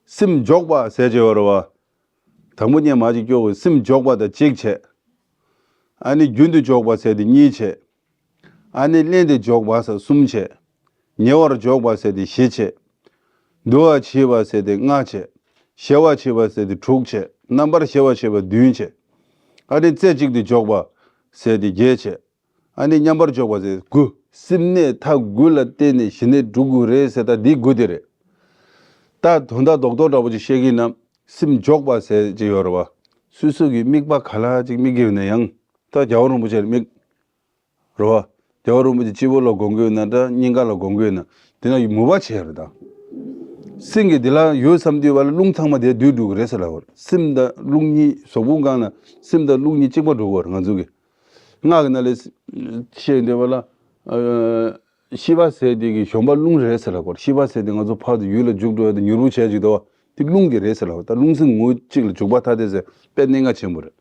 སེམས་འཇོག་པ་ཟེར་གྱི་ཡོད་རེད་བ། དང་པོ་ཉན་མ་ཅིག་སྐྱོ་དགོས། སེམས་འཇོག་པ་དང་གཅིག་བྱས། ཨ་ནི་རྒྱུན་དུ་འཇོག་པ་ཟེར་དེ་གཉིས་བྱས། ཨ་ནི་བརླན་ཏེ་འཇོག་པ་ཟེར་གསུམ་བྱས། ཉེ་བར་འཇོག་པ་ཟེར་དེ་བཞི་བྱས། འདུལ་བར་བྱེད་པ་ཟེར་དེ་ལྔ་བྱས། ཞི་བར་བྱེད་པ་ཟེར་དེ་དྲུག་བྱས། རྣམ་པར་ཞི་བར་བྱེད་པ་བདུན་བྱས། ཨ་ནི་རྩེ་གཅིག་ཏུ་འཇོག་པ་ཟེར་དེ་བརྒྱད་བྱས། ཨ་ནི་མཉམ་པར་འཇོག་པ་ཟེར་དགུ། སེམས་གནས་མཐའ་དགུ་ལ་བརྟེན་ནས་གཞི་ནས་འགྲོ་དགོས་རེད་ཟེར། ད་འདི་དགུ་དེ་རེད། ད་དོན་དག་རྡོག་རྡོག་འདྲ་པོ་ཅིག་བཤད་ཀྱི་ཡིན་ན། སེམས་འཇོག་པ་ཟེར་ཅིག་ཡོད་རེད་བ། སོ་སོ་གི་དམིགས་པ་ག་ལ་ཅིག་དམིགས་ཀྱི་ཡོད་ན་ཡང་། ད་རྒྱལ་བ་རིན་པོ་ཆེར་དམིགས། རེད་བ། རྒྱལ་བ་རིན་པོ་ཆེ་སྤྱི་བོ་ལ་དགོངས་ཀྱི་ཡོད་ན་འདྲ། སྙིང་ག་ལ་དགོངས་ཀྱི་ཡོད་ན། དེ་ན་མོས་པ་བྱས་རེད་ད། སེམས་ཀྱི་དེ་ལ་ཡོད་བསམ་དུས་བ་ལ་རླུང་ཚང་མ་དེ་སྡུད་འགྲོ་གི་རེད་ཟེར་ལབ་པ་རེད། སེམས་དང་རླུང་གཉིས་གཟུགས་ཕུང་གང་ལ་སེམས་དང་རླུང་གཉིས་གཅིག་པ་འགྲོ་གི་ཡོད་རེད། ང་ཚོ་གི་སྔགས་ཀྱི་ནང་ལ་བཤད་དུས་བ་ལ། ཤེས་པ་ཟེར་དེ་གི་གཞོན་པ་རླུང་རེད་ཟེར་ལབ་པ་རེད། ཤེས་པ་ཟེར་དེ་ང་ཚོ་ཕར་དུ་ཡུལ་ལ་འཇུག་འགྲོ་ཡ་དེ་མྱུར་པོ་བྱས་ཅིག་འདུག་བ། དེ་རླུང་གི་རེད་ཟེར་ལབ་པ། ད་རླུང་སེམས་ངོ་གཅིག་ལ་འཇུག་པ་ཐ་དད་ཟེར་དཔེ་གནད་འགག་ཆེན་པོ་རེད།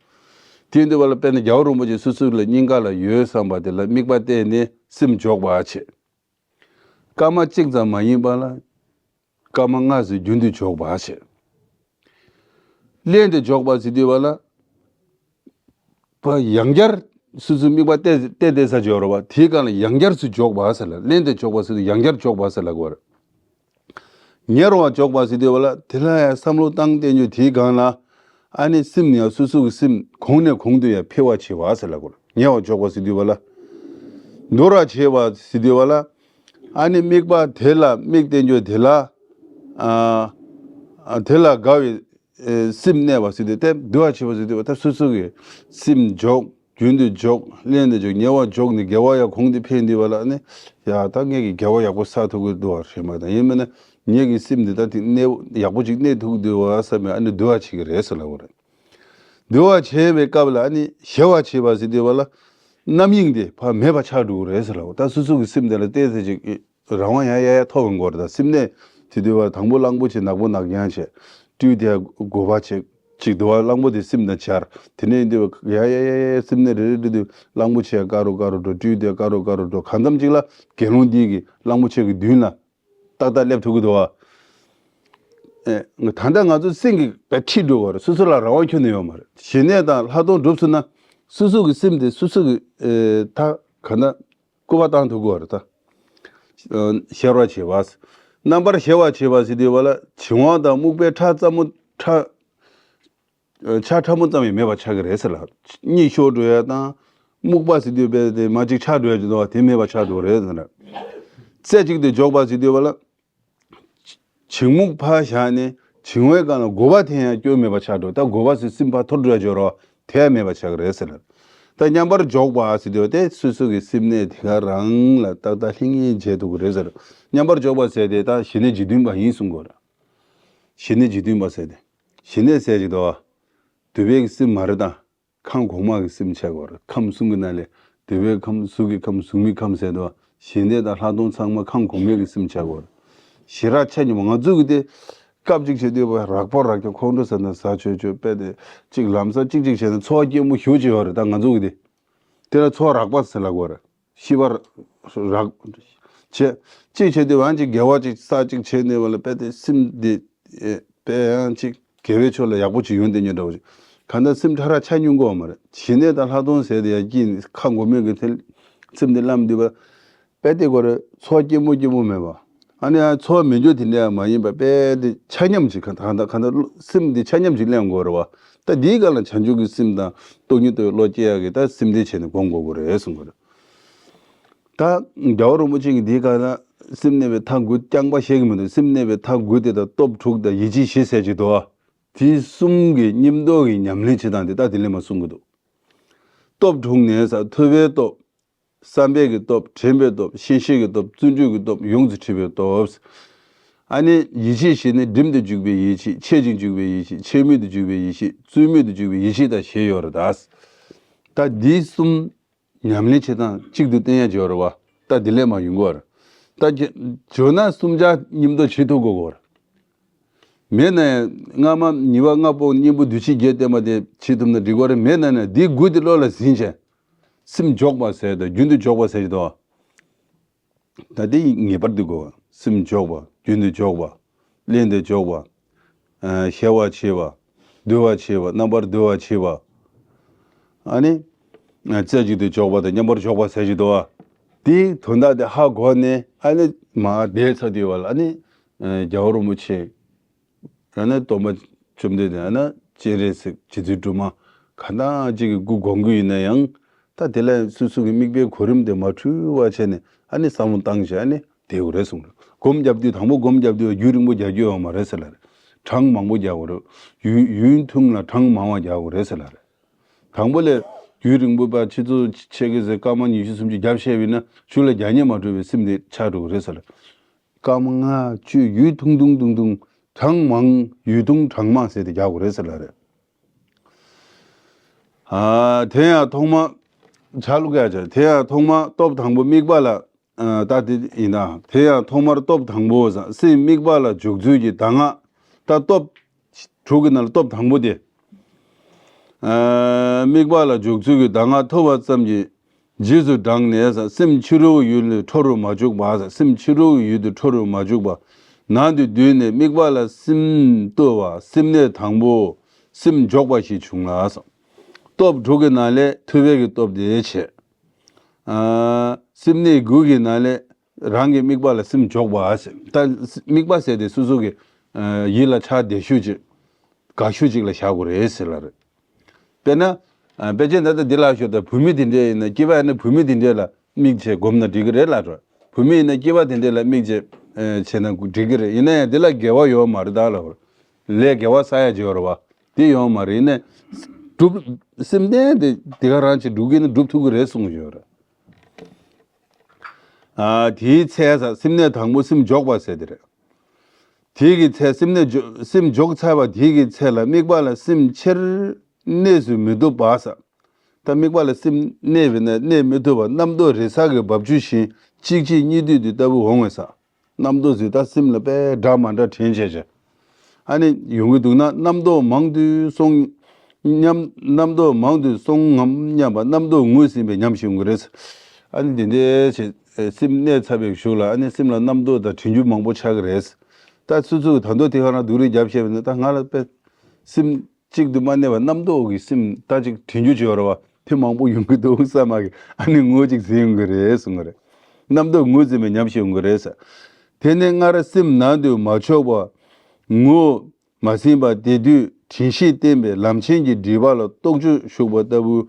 དེ་ཡིན་དུས་བ་ལ་དཔེར་ན་རྒྱལ་བ་རིན་པོ་ཆེ་སོ་སོ་ལ་སྙིང་ག་ལ་ཡོད་བསམ་པ་དེ་ལ་དམིགས་པ་གཏད་ནས་སེམས་འཇོག་པ་བྱེད། སྐར་མ་གཅིག་ཙམ་མ་ཡིན་པ་ལ་སྐར་མ་ལྔ་ཙམ་རྒྱུན་དུ་འཇོག་པ་བྱེད། ལྷན་དུ་འཇོག་པ་ཟེར་དུས་བ་ལ། པ་ཡང་བསྐྱར་སོ་སོའི་དམིགས་པ་གཏད་གཏད་གཏད་ས་འཇོག་རོགས་པ། དེའི་སྒང་ལ་ཡང་བསྐྱར་སུ་འཇོག་པ་ཟེར་ལ། ལྷན་དུ་འཇོག་པ་ཟེར་དུས་ཡང་བསྐྱར་འཇོག་པ་ཟེར་ལ་གོ་རེད། ཉེ་བར་འཇོག་པ་ཟེར་དུས་བ་ལ་དེ་ལ་ཡང་བསམ་བློ་བཏང་བསྟན་རྒྱུ་དེའི་སྒང་ལ། ཨ་ནི་སེམས་ནི་ཡང་སོ་སོ་གི་སེམས་གོང་ནས་གོང་དུ་ཡང་འཕེལ་བར་བྱེད་པ་ཟེར་ལ་གོ་རེད། ཉེ་བར་འཇོག་པ་ཟེར་དུས་བ་ལ། འདོར་བར་བྱེད་པ་ཟེར་དུས་བ་ལ། ཨ་ནི་དམིགས་པ་དེ་ལ་དམིགས་བསྟན་རྒྱུ་དེ་ལ། ཨ་ཨ་དེ་ལ་དགའ་བའི་ཨེ་སེམས་གནས་པ་ཟེར་དུས་དེ་འདུལ་བ་བྱེད་པ་ཟེར་དུས་ད་སོ་སོ་གི་སེམས་འཇོག་རྒྱུན་དུ་འཇོག་ལྷན་དུ་འཇོག་ཉེ་བར་འཇོག་ནས་དགེ་བ་ཡང་གོང་དུ་འཕེལ་འདུས་པ་ལ་ནི། ཡ་ད་ངེད་ཀྱི་དགེ་བ་ཡག་པོ་བསགས་ཐུབ་ཀྱི་འདུག་བ་རེད་མ་ད་ཡིན་མིན་ན་ངེད་ཀྱི་སེམས་འདི་ད་དེ་གནས་ཡག་པོ་ཅིག་གནས་ཐུབ་ཀྱི་འདུག་བ་བསམ་པའི་ཨ་ནི་འདུལ་བ་བྱེད་ཀྱི་རེད་ཟེར་ལབ་པ་རེད། འདུལ་བ་བྱེད་པའི་སྐབས་ལ་ཨ་ནི་ཞི་བ་བྱེད་པ་ཟེར་དུས་བ་ལ་རྣམ་གཡེང་དེ་ཕར་མེད་པ་ཆགས་འགྲོ་གི་རེད་ཟེར་ལབ་པ་ད་སོ་སོ་གི་སེམས་དེ་ལ་བལྟས་ཚེ་ཅིག་རང་དབང་ཡ་ཡ་ཡ་ཐོབ་ཡོང་གི་རེད། ད་སེམས་གནས་དེ་དུས་བ་དང་པོ་གླང་པོ་ཆེ་ནག་པོ་ནག་ཡང་བྱས། སྤྲུལ་དེ་དགོས་པ་བྱེད་ཅིག་འདུག་བ། གླང་པོ་དེ་སེམས་ནས་འཆར། དེ་ནས་དུས་བ་ཡ་ཡ་ཡ་ཡ་སེམས་གནས་རེ་རེ་རེ་དུས་གླང་པོ་ཆེ་དཀར་རོ་དཀར་རོ་འགྲོ། སྤྲུལ་དེ་དཀར་རོ་དཀར་རོ་འགྲོ། གང་འཚམ་ཅིག་ལ་དགེ་སློང་དེ་གི་གླང་པོ་ཆེ་གི་མདུན་ལ་ཏག་ཏག་སླེབས་ཐུབ་ཀྱི་འདུག་བ། ཨེ་ད་ལྟ་ང་ཚོ་སེམས་ཀྱི་བ་ཁྲིད་འགྲོ་བ་རེད། སོ་སོ་ལ་རང་དབང་ཁྱོན་ནས་ཡོད་མ་རེད། ཞི་གནས་དང་ལྷག་མཐོང་སྒྲུབ་ཚུལ་ན་སོ་སོ་གི་སེམས་དེ་སོ་སོ་གི་ཨེ་ད་ག་ན། སྐུར་བ་བཏང་ཐུབ་དགོས་རེད་ད། ཤེར་བ་བྱེད་པ། རྣམ་པར་ཤེར་བ་བྱེད་པ་ཟེར་དུས་བ་ལ་བྱིང་བ་དང་སྨུག་པའི་ཁྲ་ཙམ་མོ་ཁྲ། ཆ་ཕྲ་མོ་ཙམ་ཡང་མེད་པ་ཆགས་ཀྱི་རེད་ཟེར་ལ། གཉིད་ཤོར་འགྲོ་ཡ་དང་། སྨུག་པ་ཟེར་དུས་བས་དེ་མ་གཅིག་ཆགས་འགྲོ་ཡ་ཅིག་འདུག་བ་དེ་མེད་པ་ཆགས་འགྲོ་རེད་ཟེར་ལ། རྩེ་གཅིག་ཏུ་འཇོག་པ་ཟེར་དུས་བ་ལ། བྱིང་སྨུག་ཕར་བཞག་ནས་བྱིང་བའི་སྒང་ལ་དགོས་པ་དེ་ཡང་སྐྱོན་མེད་པ་ཆགས་འགྲོ། ད་དགོས་པ་ཟེར་སེམས་ཕར་འཐོར་འགྲོ་ཡ་ཅིག་ཡོད་རེད་བ། དེ་ཡང་མེད་པ་ཆགས་ཀྱི་རེད་ཟེར། ད་མཉམ་པར་འཇོག་པ་ཟེར་དུས་དེ་སོ་སོ་གི་སེམས་གནས་དེ་ག་རང་ལ་ཏག་ཏག་ལྷིང་ངེ་བྱེད་ཐུབ་ཀྱི་རེད་ཟེར། མཉམ་པར་འཇོག་པ་ཟེར་དེ་ད་ཞི་གནས་འཇིག་རྟེན་པ་ཡིན་གསུང་གི་ཡོད་རེད། ཞི་གནས་འཇིག་རྟེན་པ་ཟེར་དེ། ཞི་གནས་ཟེར་གྱི་འདུག་བ། འདོད་པའི་གི་སེམས་མ་རེད་ད། ཁམས་གོང་མ་གི་སེམས་ཆགས་ཀྱི་ཡོད་རེད། ཁམས་གསུམ་གྱི་ནང་ལས་འདོད་པའི་ཁམས་གཟུགས་ཀྱི་ཁམས་གཟུགས་མེད་ཁམས་ཟེར་དུས་ཞི་གནས་དང་ལྷག་མཐོང་ཚང་མ་ཁམས་གོང་མའི་གི་སེམས་ཆགས་ཀྱི་ཡོད་རེད། ཞི་རགས་ཆ་སྙོམས་ང་ཚོ་གི་དེ། སྐབས་གཅིག་བྱེད་དུས་བ་རགས་པ་རགས་ཀྱང་ཁོང་ཁྲོ་ཟ་ན་ཟ་ཆོས་ཆོས་དཔེ་དེ་གཅིག་ལམ་སང་གཅིག་གཅིག་བྱས་ན་ཚོར་བ་སྐྱེན་པོ་ཞེ་པོ་ཅིག་ཡོད་རེད་ད་ང་ཚོ་གི་དེ། དེ་ལ་ཚོར་བ་རགས་པ་ཟེར་ལབ་ཀྱི་ཡོད་རེད། ཤི་བ་རགས་བྱེད། གཅིག་བྱེད་དུས་བ་གཅིག་དགེ་བ་གཅིག་བསགས་གཅིག་བྱས་ནས་བ་ལ་དཔེ་དེ་སེམས་དེ་དཔེ་ཡང་གཅིག་དགེ་བའི་ཕྱོགས་ལ་ཡག་པོ་ཅིག་ཡོང་དེ་ཉོ་འདྲ་བོ་ཅིག་གང་ལྟར་སེམས་ཕྲ་རགས་ཆ་སྙོམས་ཀྱི་ཡོད་མ་རེད། ཞི་གནས་དང་ལྷག་མཐོང་ཟེར་དེ་ཡང་སྐྱིད་ཁ་འགོ་མེད་ཀྱི་ཐལ། སེམས་དེ་བླམ་འདུས་པ། དཔེ་དེ་གོ་རེ་ཚོར་བ་སྐྱེན་པོ་སྐྱེན་པོ་མེད་པ། ཨ་ནི་ཡང་ཚོར་བ་མེད་རྒྱུ་དེ་འདྲ་ཡང་མ་ཡིན་པ་དཔེ་དེ་ཆ་སྙོམས་ཅིག་གང་ལྟར་གང་ལྟར་སེམས་དེ་ཆ་སྙོམས་ཅིག་གླེང་དགོས་རེད་བ། ད་དེའི་སྒང་ལ་བྱང་ཆུབ་ཀྱི་སེམས་དང་སྟོང་ཉིད་རྟོགས་པའི་བློ་སྐྱེ་ཡག་གི་ད་སེམས་གཏད་བྱས་ནས་སྒོམ་དགོས་ཀྱི་རེད་གསུང་གི་རེད། ད་རྒྱལ་བ་རིན་པོ་ཆེ་གིས་འདིའི་སྒང་ལ་སེམས་གནས་པའི་ཐབས་དགུ་རྐྱང་པ་བཤད་ཀྱི་མི་འདུག་སེམས་གནས་པའི་ཐབས་དགུ་དེ་དང་སྟོབས་དྲུག་དང་ཡིད་ཆེས་བཞི་ཟེར་གྱི་འདུག་དེ་གསུམ་གྱི་གཉིས་རྟོགས་ཀྱི་ཉམས་ལེན་བྱེད་སྟངས་དེ་ད་དེ་ལས་མ་གསུང་གི་འདུག་སྟོབས་དྲུག་ནས་ས་ཐོས་པའི་སྟོབས། བསམ་པའི་གི་སྟོབས། དྲན་པའི་སྟོབས། ཤེས་བཞིན་གྱི་སྟོབས། བརྩོན་འགྲུས་ཀྱི་སྟོབས། ཡོངས་སུ་འདྲིས་པའི་སྟོབས། ཨ་ནི་ཡིད་ཆེས་བཞི་ནི་སྒྲིམ་དུ་འཇུག་པའི་ཡིད་ཆེས། འཆད་ཅིང་འཇུག་པའི་ཡིད་ཆེས། འཆད་མེད་དུ་འཇུག་པའི་ཡིད་ཆེས། རྩོལ་མེད་དུ་འཇུག་པའི་ཡིད་ཆེས་དང་ཞེས་ཡོད་རེད་ད། ད་འདི་གསུམ་ཉམས་ལེན་བྱེད་སྟངས་གཅིག་ཏུ་བསྟན་ཡ་བྱོས་རེད་བ། ད་འདི་ལས་མ་ཡོང་གི་བར། ད་བྱོས་ན་གསུམ་ཆ་མཉམ་དུ་བྱེད་ཐུབ་དགོས་གོ་ར། མེད་ན་ཡང་སྔ་མ་ཉི་མ་ལྔ་པོ་གཉེན་པོ་འདུ་བྱེད་བརྒྱད་བསྟན་པ་དེ་བྱེད་ཐུབ་ན་འགྲིག་གོ་རེད། མེད་ན་ན་འདི་དགུ་དེ་བློ་ལ་ཟིན་བྱས། སེམས་འཇོག་པ་ཟེར་དང་རྒྱུན་དུ་འཇོག་པ་ཟེར་གྱི་འདུག་ད་དེ་ངེས་པར་དུ་དགོས་པ། སེམས་འཇོག་པ། རྒྱུན་དུ་འཇོག་པ། ལྷན་དུ་འཇོག་པ། ཨ་ཤེས་པར་བྱེད་པ། འདུལ་བར་བྱེད་པ། རྣམ་པར་འདུལ་བར་བྱེད་པ། ཨ་ནི། ཨ་རྩེ་གཅིག་ཏུ་འཇོག་པ་དང་མཉམ་པར་འཇོག་པ་ཟེར་གྱི་འདུག་བ། དེའི་དོན་དག་དེ་ཧ་གོ་ནས་ཨ་ནི་མར་བསྡད་ཚར་དུས་བ་ལ་ཨ་ནི། ཨ་རྒྱལ་བ་རིན་པོ་ཆེ། ཡང་ན་སྟོན་པ་བཅོམ་ལྡན་འདས། ཡང་ན་སྤྱན་རས་གཟིགས། རྗེ་བཙུན་སྒྲོལ་མ། གང་ལྟར་ཅིག་གི་སྐུ་སྒོམ་གྱི་ཡིན་ན་ཡང་། ད་དེ་ལ་སོ་སོ་གི་དམིགས་པའི་གོ་རིམ་དེ་མ་འཁྲུལ་བ་བྱས་ནས་ཨ་ནི་བསམ་བློ་བཏང་བྱས་ཨ་ནི་བསྡད་དགོས་རེད་གསུངས་རེད། སྒོམ་རྒྱབ་དུས་དང་པོ་སྒོམ་རྒྱབ་དུས་རྒྱུན་རིང་པོ་རྒྱག་རྒྱུ་ཡོད་མ་རེད་ཟེར་ལ་རེད། གྲངས་མང་པོ་རྒྱག་དགོས་རེད། ཡུན་ཡུན་ཐུང་ལ་གྲངས་མང་བ་རྒྱག་དགོས་རེད་ཟེར་ལ་རེད། དང་པོ་ལས་རྒྱུན་རིང་པོ་པ་ཆུ་ཚོད་ཕྱེད་ཀ་ཟེར་སྐར་མ་ཉི་ཤུ་སུམ་ཅུ་རྒྱབ་བཤད་པ་ཡིན་ན་གཞུག་ལ་རྒྱག་སྙིང་མ་བྲོ་བའི་སེམས་དེ་ཆགས་འགྲོ་གི་རེད་ཟེར་ལ། སྐར་མ་ལྔ་བཅུ་ཡུད་ཐུང་ཐུང་ཐུང་ཐུང་གྲངས་མང་ཡུད་ཐུང་གྲངས་མང་ཟེར་ཏེ་རྒྱག་དགོས་རེད་ཟེར་ལ་རེད། ཨ་དེ་ཡང་ཐོག་མ་ཆ་ལུགས་ཡ་ཆ་དེ་ཡང་ཐོག་མ་སྟོབས་དང་པོ་དམིགས་པ་ལ། ཨ་ད་དེ་ཡིན་ན་དེ་ཡང་ཐོག་མར་སྟོབས་དང་པོ་ཟ་སེམས་དམིགས་པ་ལ་འཇུག་ཚུལ་གྱི་གདམས་ངག་ད་སྟོབས་དྲུག་གི་ནང་ལ་སྟོབས་དང་པོ་དེ། ཨ་དམིགས་པ་ལ་འཇུག་ཚུལ་གྱི་གདམས་ངག་ཐོབ་པ་ཙམ་གྱིས་རྗེས་སུ་འབྲངས་ནས་ཟ་སེམས་ཕྱི་རོལ་ཡུལ་ལས་འཕྲོ་རུ་མ་བཅུག་པ་ཟ་སེམས་ཕྱི་རོལ་ཡུལ་དུ་འཕྲོ་རུ་མ་བཅུག་པ་ནང་དུ་བསྡུས་ནས་དམིགས་པ་ལ་སེམས་གཏོད་པ་སེམས་གནས་དང་པོ་སེམས་འཇོག་པ་ཞིག་བྱུང་ལ་ཟ། སྟོབས་དྲུག་གི་ནང་ལས་ཐུབ་པའི་གི་སྟོབས་དེ་བྱས། ཨ་སེམས་གནས་དགུ་གི་ནང་ལས་རང་གི་དམིགས་པ་ལ་སེམས་འཇོག་པ་ཟེར། ད་དམིགས་པ་ཟེར་དེ་སོ་སོ་གི་ཨ་ཡིད་ལ་ཆགས་བདེ་ཤོས་ཅིག་དགའ་ཤོས་ཅིག་ལ་བཞག་དགོས་རེད་ཟེར་ལ་རེད། དཔེར་ན་ཨ་དཔེ་ཆ་ད་ལྟ་འདི་ལ་ཤོད་ད་བུད་མེད་དེ་འདྲས་ཡིན་ན་སྐྱེས་པ་ཡིན་ན་བུད་མེད་དེ་འདྲས་ལ་དམིགས་བྱས་སྒོམ་ན་འགྲིག་གི་རེད་ལ་རེད། བུད་མེད་ཡིན་ན་སྐྱེས་པ་དེ་འདྲས་ལ་དམིགས་བྱས་ཨ་བྱས་ན་འགྲིག་གི་རེད། ཡིན་ན་ཡང་འདི་ལ་དགེ་བ་ཡོད་མ་རེད་ད་ལ་རེད། ལས་དགེ་བ་བསགས་ཡ་ཅིག་ཡོད་རེད་བ། དེ་ཡོད་མ་རེད། ཡིན་ན་སྒྲུབ་སེམས་ལྡན་དེ་དེ་ག་རང་ཅིག་སྒྲུབ་ཀྱི་ན་སྒྲུབ་ཐུབ་ཀྱི་རེད་གསུངས་ཡོད་རེད། ཨ་དེའི་ཚེ་ས་སེམས་གནས་དང་པོ་སེམས་འཇོག་པ་ཟེར་དེ་རེད། དེའི་གི་ཚེ་སེམས་གནས་འཇོ་སེམས་འཇོག་ཚར་བ་དེའི་གི་ཚེ་ལ་དམིགས་པ་ལ་སེམས་ཆེར་གནས་སུ་མི་བཏུབ་པ་ས། ད་དམིགས་པ་ལ་སེམས་གནས་པས་ན་གནས་མི་ཐུབ་པ་རྣམ་རྟོག་རེ་ས་གི་འབབ་ཆུ་བཞིན་གཅིག་གཅིག་གཉིས་དུས་དུས་ལྟ་བུ་འོང་བས་ས། རྣམ་རྟོག་ཟེར་ད་སེམས་ལ་དཔེ་འདྲ་མ་འདྲ་དྲན་བྱས་བྱས། ཨ་ནི་ཡོང་གི་འདུག་ན་རྣམ་རྟོག་མང་དུ་སོང་ཉམས། རྣམ་རྟོག་མང་དུ་སོང་ངམ་སྙམ་པ་རྣམ་རྟོག་ངུས་ཟིན་པའི་ཉམས་ཤིག་ཡོང་གི་རེད། ཨ་ནི་འདི་འདྲའི་བྱས་སེམས་གནས་ཚར་བའི་གཞུག་ལ་ཨ་ནི་སེམས་ལ་རྣམ་རྟོག་དང་དྲན་རྒྱུ་མང་པོ་ཆགས་ཀྱི་རེད། ད་སུ་ཚོས་ད་དུང་དེ་ག་རང་སྡུག་རུས་རྒྱབ་བཤད་པ་ནི་ད་ང་ལ་དཔེ་སེམས་གཅིག་ཏུ་མ་གནས་པ་རྣམ་རྟོག་གི་སེམས་ད་ཅིག་དྲན་རྒྱུ་ཅིག་ཡོད་རེད་བ། དེ་མང་པོ་ཡོང་གི་འདུག་བསམ་མ་གི་ཨ་ནི་ངུ་ཅིག་ཟིན་ཡོང་གི་རེད་གསུང་གི་རེད། རྣམ་རྟོག་ངུ་ཟིན་པའི་ཉམས་ཤིག་ཡོང་གི་རེད་ཟེར། དེ་ནས་སྔར་སེམས་ནང་དུ་མ་ཆོག་པ་ངུ་མ་ཟིན་པ་དེ་དུས་དྲན་ཤེས་བསྟེན་པའི་ལམ་ཆེན་གྱི་སྒྲིབ་པ་ལ་རྟོག་དཔྱོད་ཞུགས་པ་ལྟ་བུ་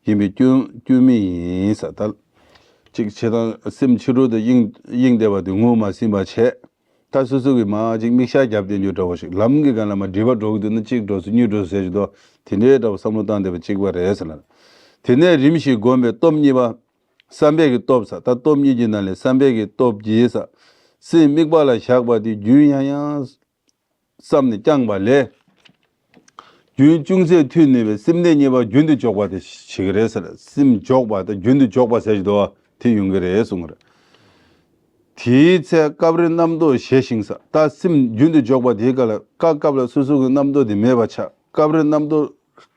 ཡིན་པའི་སྐྱོན་སྐྱོན་མེད་ཡིན་ས། ད་ཅིག་བྱེད་སྟངས་སེམས་ཕྱི་རོལ་དུ་གཡེང་གཡེང་བསྡད་པ་དེ་ངུ་མ་ཟིན་པ་བྱས། ད་སོ་སོ་གི་མ་ཅིག་མིག་ཤར་རྒྱབ་བསྟན་རྒྱུ་འདྲ་བོ་ཞིག་ལམ་གྱི་སྒང་ལ་མ་སྒྲིབ་པ་འགྲོ་གི་འདུག་ན་གཅིག་འགྲོ་སོང་གཉིས་འགྲོ་སོང་ཟེར་གྱི་འདུག་དེ་འདྲའི་འདྲ་བོ་བསམ་བློ་བཏང་བསྡད་པ་གཅིག་པ་རེད་ཟེར་ལ། དེ་ནས་རིམ་བཞིན་བསྒོམས་པའི་སྟོབས་གཉིས་པ། བསམ་པའི་གི་སྟོབས་ས་ད་སྟོབས་གཉིས་ཀྱི་ནང་ལས་བསམ་པའི་གི་སྟོབས་ཀྱིས་ས། སེམས་དམིགས་པ་ལ་བཞག་པ་དེ་རྒྱུན་ཡང་ཡང་བསམ་ནས་བསྐྱངས་པ་ལས། རྒྱུན་ཅུང་ཟད་མཐུད་ནུས་པའི་སེམས་གནས་གཉིས་པ་རྒྱུན་དུ་འཇོག་པ་དེ་བྱེད་ཀྱི་རེད་ཟེར། སེམས་འཇོག་པ་དང་རྒྱུན་དུ་འཇོག་པ་ཟེར་གྱི་འདུག་བ་དེ་ཡོང་གི་རེད་གསུངས་པ་རེད། དེའི་ཚེ་སྐབས་རེ་རྣམ་རྟོག་ཞི་ཞིང་ས་ད་སེམས་རྒྱུན་དུ་འཇོག་པ་དེའི་སྐབས་ལ་སྐབས་སྐབས་ལ་སོ་སོ་གི་རྣམ་རྟོག་དེ་མེད་པ་ཆགས། སྐབས་རེ་རྣམ་རྟོག་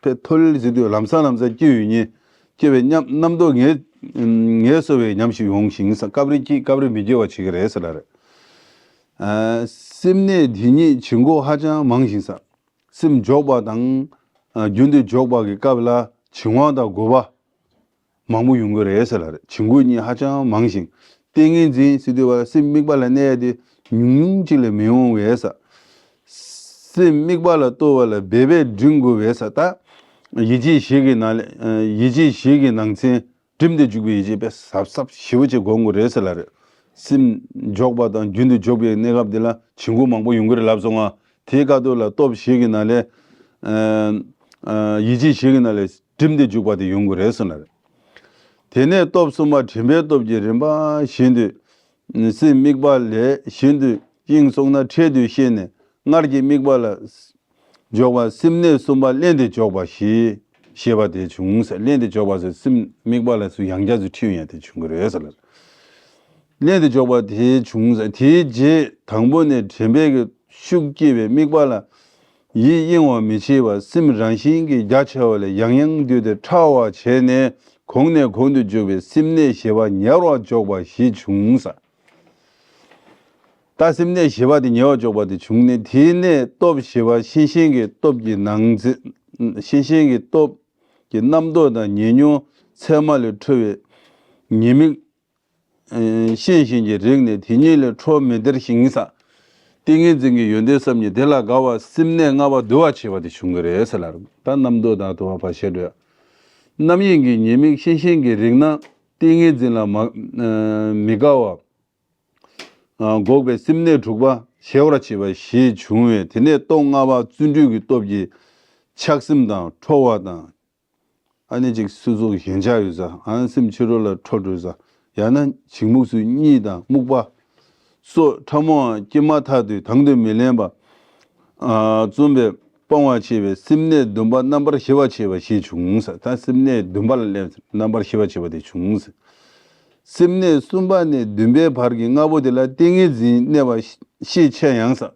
དེ་ཐོལ་ཟེར་དུས་ལམ་སང་ལམ་སང་སྐྱེ་ཡོད་ཉེ་སྐྱེ་བའི་ཉམས་རྣམ་རྟོག་ངལ་ངལ་གསོ་བའི་ཉམས་ཤིག་ཡོང་ཞིང་ས་སྐབས་རེ་སྐྱེ་སྐབས་རེ་མི་སྐྱེ་བ་བྱེད་ཀྱི་རེད་ཟེར་ལ་རེད། ཨ་སེམས་གནས་དེ་ཉིད་བྱིང་རྒོད་ཧ་ཅང་མང་ཞིང་ས། སེམས་འཇོག་པ་དང་ཨ་རྒྱུན་དུ་འཇོག་པ་གི་སྐབས་ལ་བྱིང་བ་དང་རྒོད་པ་མང་པོ་ཡོང་གི་རེད་ཟེར་ལ་རེད། བྱིང་རྒོད་གཉིས་ཧ་ཅང་མང་ཞིང་། ཏིང་ངེ་འཛིན་ཟེར་དུས་བ་ལ་སེམས་དམིགས་པ་ལ་གནས་ཡ་དེ་ཉུང་ཉུང་ཅིག་ལས་མི་འོང་བས་ས། སེམས་དམིགས་པ་ལ་གཏོད་པ་ལ་འབད་པས་འབྲིང་དགོས་པས་ས། ད་ཡིད་ཆེས་བཞི་གི་ནང་ལས་ཡིད་ཆེས་བཞི་གི་ནང་ཚན་བསྒྲིམས་ཏེ་འཇུག་པའི་ཡིད་ཆེས་པས་ཟབ་ཟབ་ཞེ་པོ་ཅིག་སྒོམ་དགོས་རེད་ཟེར་ལ་རེད། སེམས་འཇོག་པ་དང་རྒྱུན་དུ་འཇོག་པའི་གནས་སྐབས་འདི་ལ་བྱིང་རྒོད་མང་པོ་ཡོང་གི་རེད་ལབ་སོང་ང་། དེའི་ཁ་ཐུག་ལ་སྟོབས་བཞི་གི་ནང་ལས་ཨ་ཨ་ཡིད་ཆེས་བཞི་གི་ནང་ལས་བསྒྲིམས་ཏེ་འཇུག་པ་དེ་ཡོང་དགོས་རེད་གསུངས་ལ་རེད། དེ་ནས་སྟོབས་གསུམ་པ་དྲན་པའི་སྟོབས་ཀྱིས་རིམ་པ་བཞིན་དུ་སེམས་དམིགས་པ་ལས་གཞན་དུ་གཡེང་སོང་ན་འཕྲལ་དུ་ཤེས་ནས་སྔར་གྱི་དམིགས་པ་ལ་འཇོག་པ་སེམས་གནས་གསུམ་པ་ལྷན་དུ་འཇོག་པ་ཞེས་ཞེས་པ་དེ་བྱུང་ཟེར། ལྷན་དུ་འཇོག་པ་ཟེར་སེམས་དམིགས་པ་ལ་སུ་ཡང་བསྐྱར་སུ་ཁྲིད་ཡོང་ཡ་དེ་བྱུང་གི་རེད་ཟེར་ལ། ལྷན་དུ་འཇོག་པ་དེ་བྱུང་ཟེར། དེའི་རྗེས་དང་པོ་ནས་དྲན་པའི་གི་ཤུགས་སྐྱེས་པའི་དམིགས་པ་ལ་ཡིད་གཡེང་བ་མི་བྱེད་པར་སེམས་རང་བཞིན་གྱིས་རྒྱ་ཆེ་བ་ལས་ཡང་ཡང་བསྡུས་ཏེ་ཕྲ་བ་བྱས་ནས་གོང་ནས་གོང་དུ་འཇུག་པའི་སེམས་གནས་བཞི་པ་ཉེ་བར་འཇོག་པ་ཞིག་བྱུང་ས། ད་སེམས་གནས་བཞི་པ་དེ་ཉེ་བར་འཇོག་པ་དེ་བྱུང་ནས་དེའི་གནས་སྟོབས་བཞི་པ་ཤེས་བཞིན་གྱི་སྟོབས་ཀྱི་ནང་ཚན། ཤེས་བཞིན་གྱི་སྟོབས་ཀྱི་རྣམ་རྟོག་དང་ཉེ་མྱོང་ཚད་མ་ལས་འཕྲོ་བའི་ཉེས་དམིགས་ཤེས་བཞིན་གྱི་རིགས་ནས་དེ་ཉིད་ལས་འཕྲོ་མི་སྟེར་ཞིང་ས། ཏིང་ངེ་འཛིན་གྱི་ཡོན་ཏན་བསམ་གྱིས་དེ་ལ་དགའ་བ་སེམས་གནས་ལྔ་པ་འདུ་བ་བྱེད་པ་དེ་བྱུང་གི་རེད་ཟེར་ལ། ད་རྣམ་རྟོག་དང་དུ་བ་བར་ཆད་འགྲོ་ཡ། རྣམ་གཡེང་གི་ཉེས་དམིགས་ཤེས་བཞིན་གྱི་རིགས་ན་ཏིང་ངེ་འཛིན་ལ་མ་མི་དགའ་བ། འགོག་པའི་སེམས་གནས་དྲུག་པ་ཞི་བར་བྱེད་པ་ཞེས་བྱུང་བས་དེ་ནས་སྟོབས་ལྔ་པ་བརྩོན་འགྲུས་ཀྱི་སྟོབས་ཀྱིས་ཆགས་སེམས་དང་ཁྲོ་བ་དང་། ཨ་ནི་ཅིག་སོ་སོ་ཞེན་ཆགས་ཡོད་ས། ཨ་ནི་སེམས་ཕྱི་རོལ་ལ་འཕྲོ་འགྲོ་ས། ཡང་ན་བྱིང་རྨུགས་སུ་གཉིད་དང་རྨུགས་པ། སོགས་ཕྲ་མོའང་སྐྱེས་མ་ཐག་ཏུ་དང་དུ་མི་ལེན་པ། ཨ་བརྩོན་པས་སྤང་བར་བྱེད་པའི་སེམས་གནས་བདུན་པ་རྣམ་པར་ཞི་བར་བྱེད་པ་ཞེས་བྱུང་ཟེར། ད་སེམས་གནས་བདུན་པ་ལ་སླེབས་ཟེར། རྣམ་པར་ཞི་བར་བྱེད་པ་དེ་བྱུང་ཟེར། སེམས་གནས་གསུམ་པ་ནས་བདུན་པའི་བར་གྱི་ལྔ་པོ་དེ་ལ་ཏིང་ངེ་འཛིན་གནས་པ་ཤས་ཆེ་ཡང་ཟེར།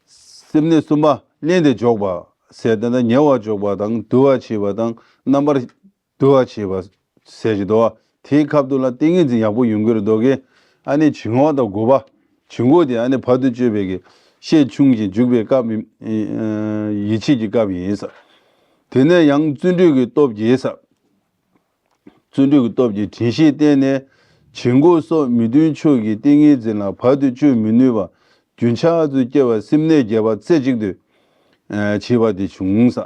སེམས་གནས་གསུམ་པ་ལྷན་དུ་འཇོག་པ་ཟེར་ཏེ་ན་ཉེ་བར་འཇོག་པ་དང་བསྡུ་བར་བྱེད་པ་དང་རྣམ་པར་བསྡུ་བར་བྱེད་པ་ཟེར་གྱི་འདུག་བ། དེའི་སྐབས་དུ་ལ་ཏིང་ངེ་འཛིན་ཡག་པོ་ཡོང་གི་རེད་འདུག་གི། ཨ་ནི་བྱིང་བ་དང་རྒོད་པ། བྱིང་རྒོད་དེ་ཨ་ནི་བར་དུ་གཅོད་པའི་གི་ཤས་ཆུང་ཞིང་འཇུག་པའི་སྐབས་ཡིན། ཡིད་ཆེས་ཀྱི་སྐབས་ཡིན་ས། དེ་ནས་ཡང་བརྩོན་འགྲུས་ཀྱི་སྟོབས་ཀྱིས་ས། བརྩོན་འགྲུས་ཀྱི་སྟོབས་ཀྱིས་དྲན་ཤེས་བསྟེན་ནས་བྱིང་རྒོད་སོགས་མི་མཐུན་ཕྱོགས་ཀྱི་ཏིང་ངེ་འཛིན་ལ་བར་དུ་གཅོད་མི་ནུས་པ་རྒྱུན་ཆགས་སུ་སྐྱེ་བ་སེམས་གནས་བརྒྱད་པ་རྩེ་གཅིག་ཏུ་བྱེད་པ་དེ་བྱུང་ས།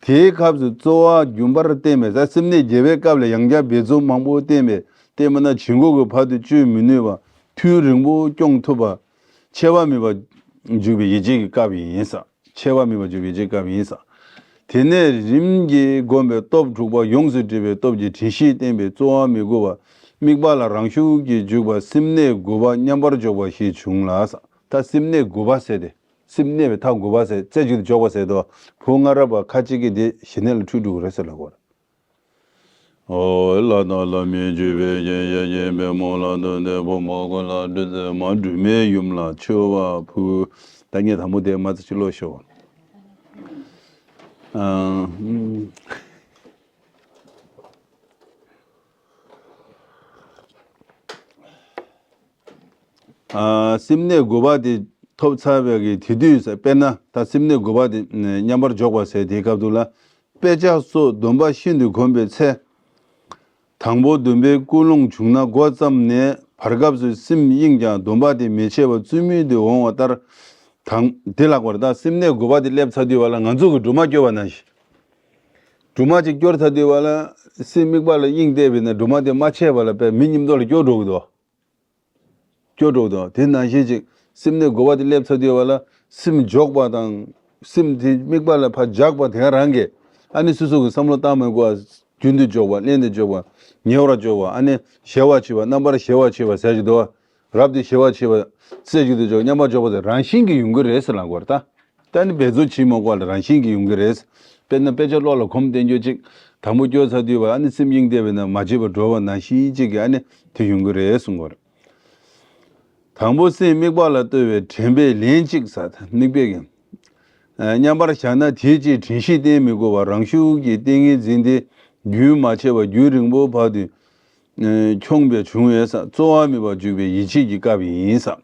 དེའི་སྐབས་སུ་རྩོལ་བ་རྒྱུན་པར་བསྟེན་པས་ས། སེམས་གནས་བརྒྱད་པའི་སྐབས་ལ་ཡང་བསྐྱར་འབད་བརྩོན་མང་པོ་བསྟེན་པས་བསྟེན་པ་ན་བྱིང་རྒོད་ཀྱི་བར་དུ་གཅོད་མི་ནུས་པ་ཐུན་རིང་པོ་སྐྱོང་ཐུབ་པ། འཆལ་བ་མེད་པར་འཇུག་པའི་ཡིད་ཆེས་ཀྱི་སྐབས་ཡིན་ས། འཆལ་བ་མེད་པར་འཇུག་པའི་ཡིད་ཆེས་སྐབས་ཡིན་ས། དེ་ནས་རིམ་གྱིས་བསྒོམས་པའི་སྟོབས་དྲུག་པ་ཡོངས་སུ་འདྲིས་པའི་སྟོབས་ཀྱིས་དྲན་ཤེས་བསྟེན་པས་རྩོལ་བ་མི་དགོས་པ། དམིགས་པ་ལ་རང་ཤུགས་ཀྱིས་འཇུག་པ་སེམས་གནས་དགུ་པ་མཉམ་པར་འཇོག་པ་ཞེས་བྱུང་ལ་ས། ད་སེམས་གནས་དགུ་པ་ཟེར་ཏེ། སེམས་གནས་པའི་མཐའ་དགུ་པ་ཟེར་རྩེ་གཅིག་ཏུ་འཇོག་པ་ཟེར་དོ། བུ་ང་རབ་པ་ཁ་ཅིག་གིས་དེ་ཞི་གནས་ལ་འཁྲུལ་འགྲོ་གི་རེད་ཟེར་ལབ་དགོས་རེད། ཨོ་ལྷ་དང་ལྷ་མིན་བརྒྱུད་པའི་རྒྱལ་བྱེད་ཀྱི་པདྨོ་ལ་བཏུད་དེ་ཕོ་མོ་ཀུན་ལ་སྤྲུལ་མཛད་མ། སྒྲོལ་མའི་ཡུམ་ལ་མཆོད་པ་ཕུལ། ད་ངས་དང་པོ་དེ་མ་ཚིག་ཅིག་ཀློག་ཤོག། ཨ། ཨ། སེམས་གནས་དགུ་པ་དེ་ཐོབ་ཚར་བའི་གི་དེ་དུས་ས། དཔེར་ན་ད་སེམས་གནས་དགུ་པ་དེ་མཉམ་པར་འཇོག་པ་ཟེར་དེའི་སྐབས་དུ་ལ། དཔེ་ཆ་སོགས་སྡོམ་པ་ཤིན་ཏུ་གོམས་པའི་ཚེ། དང་པོ་སྡོམ་པའི་ཀུན་སློང་བྱུང་ན་འགོ་བརྩམས་ནས་བར་སྐབས་སུ་སེམས་གཡེངས་ཀྱང་སྡོམ་པ་དེ་མི་ཆད་པར་རྩོལ་མེད་དུ་འོང་བ་ལྟར། དང་དེ་ལ་གོ་རེ། ད་སེམས་གནས་དགུ་པ་དེ་སླེབས་ཚར་དུས་བ་ལ་ང་ཚོ་གི་སྦྲུམ་མ་སྐྱོར་བ་ནང་བཞིན། སྦྲུམ་མ་ཅིག་སྐྱོར་ཚར་དུས་བ་ལ་སེམས་དམིགས་པ་ལ་གཡེངས་བསྡད་པས་ན་སྦྲུམ་མ་དེ་མ་ཆད་པ་ལ་དཔེ་མི་མཉམ་དུ་ལ་སྐྱོར་འགྲོ་གི་འདུག་སྐྱོ་གྲོགས་དང་དེ་ནང་བཞིན་ཅིག་སེམས་གནས་དགུ་པ་དེ་སླེབས་ཚར་དུས་བ་ལ་སེམས་འཇོག་པ་དང་སེམས་དེ་དམིགས་པ་ལ་ཕར་འཇགས་པ་དེ་ག་རང་གི། ཨ་ནི་སོ་སོ་གི་བསམ་བློ་བཏང་མི་དགོས་པ། རྒྱུན་དུ་འཇོག་པ། ལྷན་དུ་འཇོག་པ། ཉེ་བར་འཇོག་པ། ཨ་ནི་ཞི་བར་བྱེད་པ། རྣམ་པར་ཞི་བར་བྱེད་པ་ཟེར་གྱི་འདུག་བ། རབ་ཏུ་ཞི་བར་བྱེད་པ། རྩེ་གཅིག་ཏུ་འཇོག་མཉམ་པར་འཇོག་པ་དེ་རང་བཞིན་གྱིས་ཡོང་གི་རེད་ཟེར་ལབ་དགོས་རེད་ད། ད་ནི་འབད་རྩོལ་བྱེད་མ་དགོས་པ་ལ་རང་བཞིན་གྱིས་ཡོང་གི་རེད། དཔེར་ན་དཔེ་ཆ་ཀློག་ལ་གོམས་བསྟན་རྒྱུ་ཅིག་དང་པོ་སྐྱོར་ཚར་དུས་བ་ཨ་ནི་སེམས་གཡེངས་བསྡད་པས་ན་མ་བྱེད་པར་འགྲོ་བ་ནང་བཞིན་ཅིག་གིས་ཨ་ནི་དེ་ཡོང་གི་རེད་གསུང་གི་རེད། དང་པོ་སེམས་དམིགས་པ་ལ་ལྟོས་པའི་དྲན་པས་ལན་གཅིག་ཟེར། དམིགས་པའི་གི། ཨ། མཉམ་པར་བཞག་ན་དེའི་རྗེས་དྲན་ཤེས་བསྟེན་མི་དགོས་པར་རང་ཤུགས་ཀྱིས་ཏིང་ངེ་འཛིན་དེ་རྒྱུན་མ་ཆད་པར་རྒྱུན་རིང་པོའི་བར་དུ། ཨ། འཁྱོངས་པས་བྱུང་བས་ས། རྩོལ་བ་མེད་པར་འཇུག་པའི་ཡིད་ཆེས་ཀྱི་སྐབས་ཡིན་ས།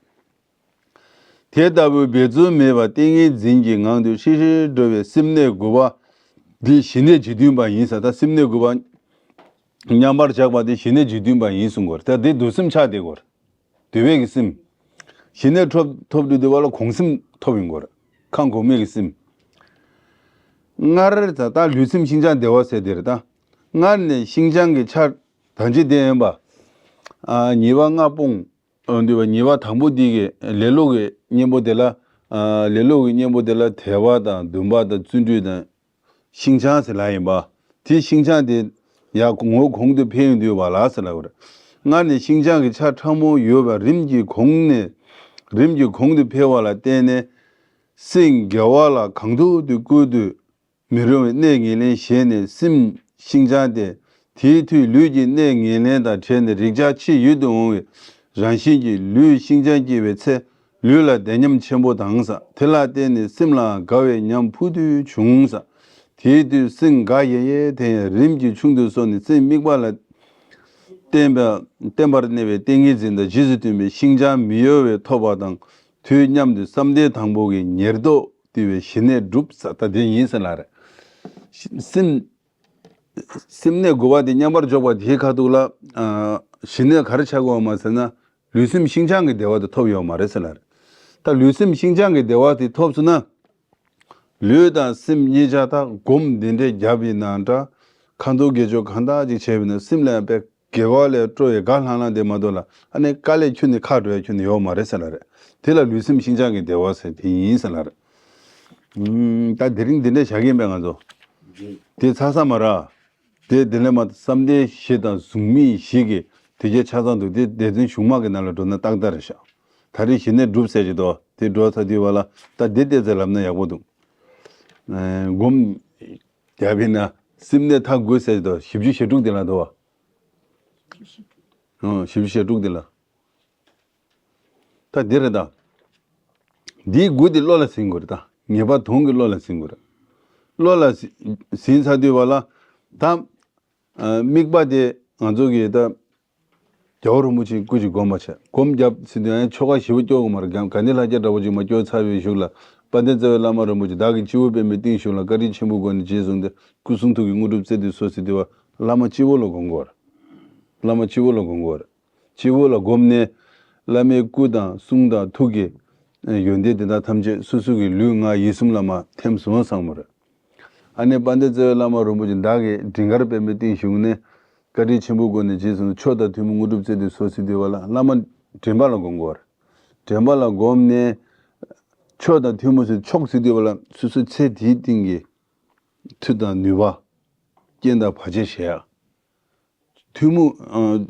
དེ་ལྟ་བུའི་འབད་རྩོལ་མེད་པར་ཏིང་ངེ་འཛིན་གྱི་ངང་དུ་ཧྲིལ་ཧྲིལ་འགྲོ་བའི་སེམས་གནས་དགུ་པ་འདི་ཞི་གནས་ཇེ་བདུན་པ་ཡིན་ས། ད་སེམས་གནས་དགུ་པ་མཉམ་པར་བཞག་པ་འདི་ཞི་གནས་ཇེ་བདུན་པ་ཡིན་གསུང་གི་རེད། ད་འདི་འདུལ་སེམས་ཆགས་བསྡད་ཀྱི་རེད། འདུལ་བའི་གི་སེམས། ཞི་གནས་ཐོབ་ཐོབ་འགྲོ་དུས་བ་ལ་གོང་སེམས་ཐོབ་ཡོང་གི་རེད། གང་གོང་མའི་གི་སེམས། སྔར་ད་ལྟ་ལུས་སེམས་ཤིན་སྦྱངས་བདེ་བ་ཟེར་དེ་རེད་ད། སྔར་ནས་ཤིན་སྦྱངས་ཀྱི་ཆ་ད་ཅི་བསྟན་པ། ཨ། ཉེས་པ་ལྔ་སྤོང་། འདུས་པ་ཉེས་པ་དང་པོ་འདི་གི་ལེ་ལོ་གི་གཉེན་པོ་དེ་ལ། ལེ་ལོ་གི་གཉེན་པོ་དེ་ལ་དད་པ་དང་འདུན་པ་དང་བརྩོན་འགྲུས་དང་། ཤིན་སྦྱངས་ཟེར་ལབ་ཡིན་པ། དེ་ཤིན་སྦྱངས་དེ་ཡང་ངོ་གོང་དུ་འཕེལ་ཡོང་དུས་བ་ལ་ཟེར་ལབ་པ་རེད། སྔར་ནས་ཤིན་སྦྱངས་ཀྱི་ཆ་ཕྲ་མོ་ཡོད་པ་རིམ་གྱིས་གོང་ནས་རིམ་གྱིས་གོང་དུ་འཕེལ་བ་ལ་བརྟེན་ནས། སེམས་དགེ་བ་ལ་གང་ཐུབ་ཏུ་བཀོལ་དུ་མི་རུང་བའི་གནས་ངན་ལེན་བཞེས་ནས་སེམས་ཤིན་སྦྱངས་ཏེ། དེའི་མཐུས་ལུས་ཀྱི་གནས་ངན་ལེན་དང་བྲལ་ནས་རེག་བྱ་ཕྱིར་ཡུལ་དུ་འོང་བའི་རང་བཞིན་གྱིས་ལུས་ཤིན་སྦྱངས་སྐྱེ་བའི་ཚེ། ལུས་ལ་བདེ་ཉམས་ཆེན་པོ་དང་ས། དེ་ལ་བརྟེན་ནས་སེམས་ལའང་དགའ་བའི་ཉམས་ཕུལ་དུ་བྱུང་ས། དེའི་དུས་སེམས་དགའ་ཡལ་ཡལ་དེ་ཡང་རིམ་གྱིས་ཆུང་དུ་སོང་ནས་སེམས་དམིགས་པ་ལ་བརྟན་པ། བརྟན་པར་གནས་པའི་ཏིང་ངེ་འཛིན་དང་རྗེས་སུ་མཐུན་པའི་ཤིན་སྦྱངས་མི་གཡོ་བའི་ཐོབ་པ་དང་དུས་མཉམ་དུ་བསམ་གཏན་དང་པོ་གི་ཉེར་བསྡོགས་བཏུལ་བའི་ཞི་གནས་གྲུབ་ས། ད་དེ་ཡིན་ཟེར་ལ་རེད། སེམས། སེམས་གནས་དགུ་པ་དེ་མཉམ་པར་འཇོག་པ་དེའི་ཁ་ཐུག་ལ། ཨ། ཞི་གནས་ག་རེ་ཆགས་ཀྱི་ཡོད་མ་ཟེར་ན། ལུས་སེམས་ཤིན་སྦྱངས་ཀྱི་བདེ་བ་དེ་ཐོབ་ཡོད་མ་རེད་ཟེར་ལ་རེད། ད་ལུས་སེམས་ཤིན་སྦྱངས་ཀྱི་བདེ་བ་དེ་ཐོབ་སོང་ན། ལུས་དང་སེམས་གཉིས་ཆ་ད་སྒོམ་འདི་འདྲའི་རྒྱབ་ཡིན་ན་འདྲ། ཁ་འདོན་དགེ་སྦྱོར་གང་དག་ཅིག་བྱས་པ་ཡིན་ན་སེམས་ལ་ཡང་དཔེ་དགེ་བ་ལས་སྤྲོ་བའི་དགའ་ལྷང་ལྷང་དེ་མ་གཏོགས་ལ་ཨ་ནི་དཀའ་ལས་ཁྱོན་ནས་ཁག་འགྲོ་ཡ་ཁྱོན་ནས་ཡོད་མ་རེད་ཟེར་ལ་རེད། དེ་ལ་ལུས་སེམས་ཤིན་སྦྱངས་ཀྱི་བདེ་བ་ཟེར་དེ་ཡིན་ཟེར་ལ་རེད། ཨུམ། ད་དེ་རིང་འདི་འདྲ་བཞག་གིན་པས་ང་ཚོ། དེ་ཚར་ས་མ་ར། དེ་དེ་ལས་མ་བསམ་གཏན་བཞི་དང་གཟུགས་མེད་བཞི་གི་ དེ་གས་ཆ་ཚང་འདུག་དེ་སྡེ་ཚན་གཞུང་དམངས་ཀྱི་ནང་ལ་འགྲོ་ན་ཏག་ཏག་རེད་ཤག་ད་རེས་གཞི་ནས་སྒྲུབ་ཟེར་གྱི་འདུག་དེ་འགྲོ་ཚར་དུས་བ་ལ་ད་འདི་ཏོག་ཙམ་ལབ་ན་ཡག་པོ་འདུག་སྒོམ་རྒྱབ་པས་ན་སེམས་གནས་མཐའ་དགུ་ཟེར་གྱི་འདུག་བཞི་བཅུ་ཞེ་དྲུག་དེ་ལ་འདུག་བ། ཨང་། བཞི་བཅུ་ཞེ་དྲུག་དེ་ལ། ད་འདི་རེད་ད། འདིའི་དགུ་དེ་བློ་ལ་ཟིན་དགོས་རེད་ད། ངེས་པ་དོན་གྱི་བློ་ལ་ཟིན་དགོས་རེད། བློ་ལ་ཟི- ཟིན་ཚར་དུས་བ་ལ། ད། ཨ། དམིགས་པ་དེ་ང་ཚོ་གིས་ད། རྒྱལ་བ་རིན་པོ་ཆེའི་སྐུ་ཅིག་སྒོམ་པ་བྱས། སྒོམ་བརྒྱབ་ཟིན་དུས་ཡང་ཆོ་ག་ཞེ་པོ་སྐྱོར་དགོས་མ་རེད། དགའ་ལྡན་ལྷ་བརྒྱ་འདྲ་པོ་ཅིག་མར་སྐྱོར་ཚར་བའི་གཞུག་ལ། དཔལ་ལྡན་རྩ་བའི་བླ་མ་རིན་པོ་ཆེ་བདག་གིས་སྤྱི་བོར་པདྨའི་སྟེང་བཞུགས་ལ། བཀའ་དྲིན་ཆེན་པོའི་སྒོ་ནས་རྗེས་བཟུང་སྟེ། སྐུ་གསུང་ཐུགས་ཀྱི་དངོས་གྲུབ་སྩལ་དུ་གསོལ་ཟེར་དུས་བ། བླ་མ་སྤྱི་བོ་ལ་སྒོམ་དགོས་རེད། བླ་མ་སྤྱི་བོ་ལ་སྒོམ་དགོས་རེད། སྤྱི་བོ་ལ་བསྒོམས་ནས་བླ་མའི་སྐུ་དང་གསུང་དང་ཐུགས་ཀྱི་ཡོན་ཏན་དེ་དག་ཐམས་ཅད་སོ་སོ་གི་ལུས་ངག་ཡིད་གསུམ་ལ་མར་ཐིམ་སོང་བསམ་པ་རེད། ཨ་ནི་དཔལ་ལྡན་རྩ་བའི་བླ་མ་རིན་པོ་ཆེ་བདག་གིས་མགྲིན་དཀར་པདྨའི་སྟེང་བཞུགས་ནས་བཀའ་དྲིན་ཆེན་པོའི་སྒོ་ནས་རྗེས་བཟུང་མཆོག་དང་ཐུན་མོང་དངོས་གྲུབ་སྩལ་དུ་གསོལ་ཟེར་དུས་བ་ལ། བླ་མ་དྲན་པ་ལ་སྒོམ་དགོས་རེད། དྲན་པ་ལ་སྒོམ་ནས་མཆོག་དང་ཐུན་མོང་ཟེར་མཆོག་ཟེར་དུས་བ་ལ་སོ་སོའི་ཚེ་དེའི་སྟེང་གི་མཐུ་དང་ནུས་པ། རྐྱེན་དང་བར་ཆད་ཞི་ཡག་ཐུན་མོང་།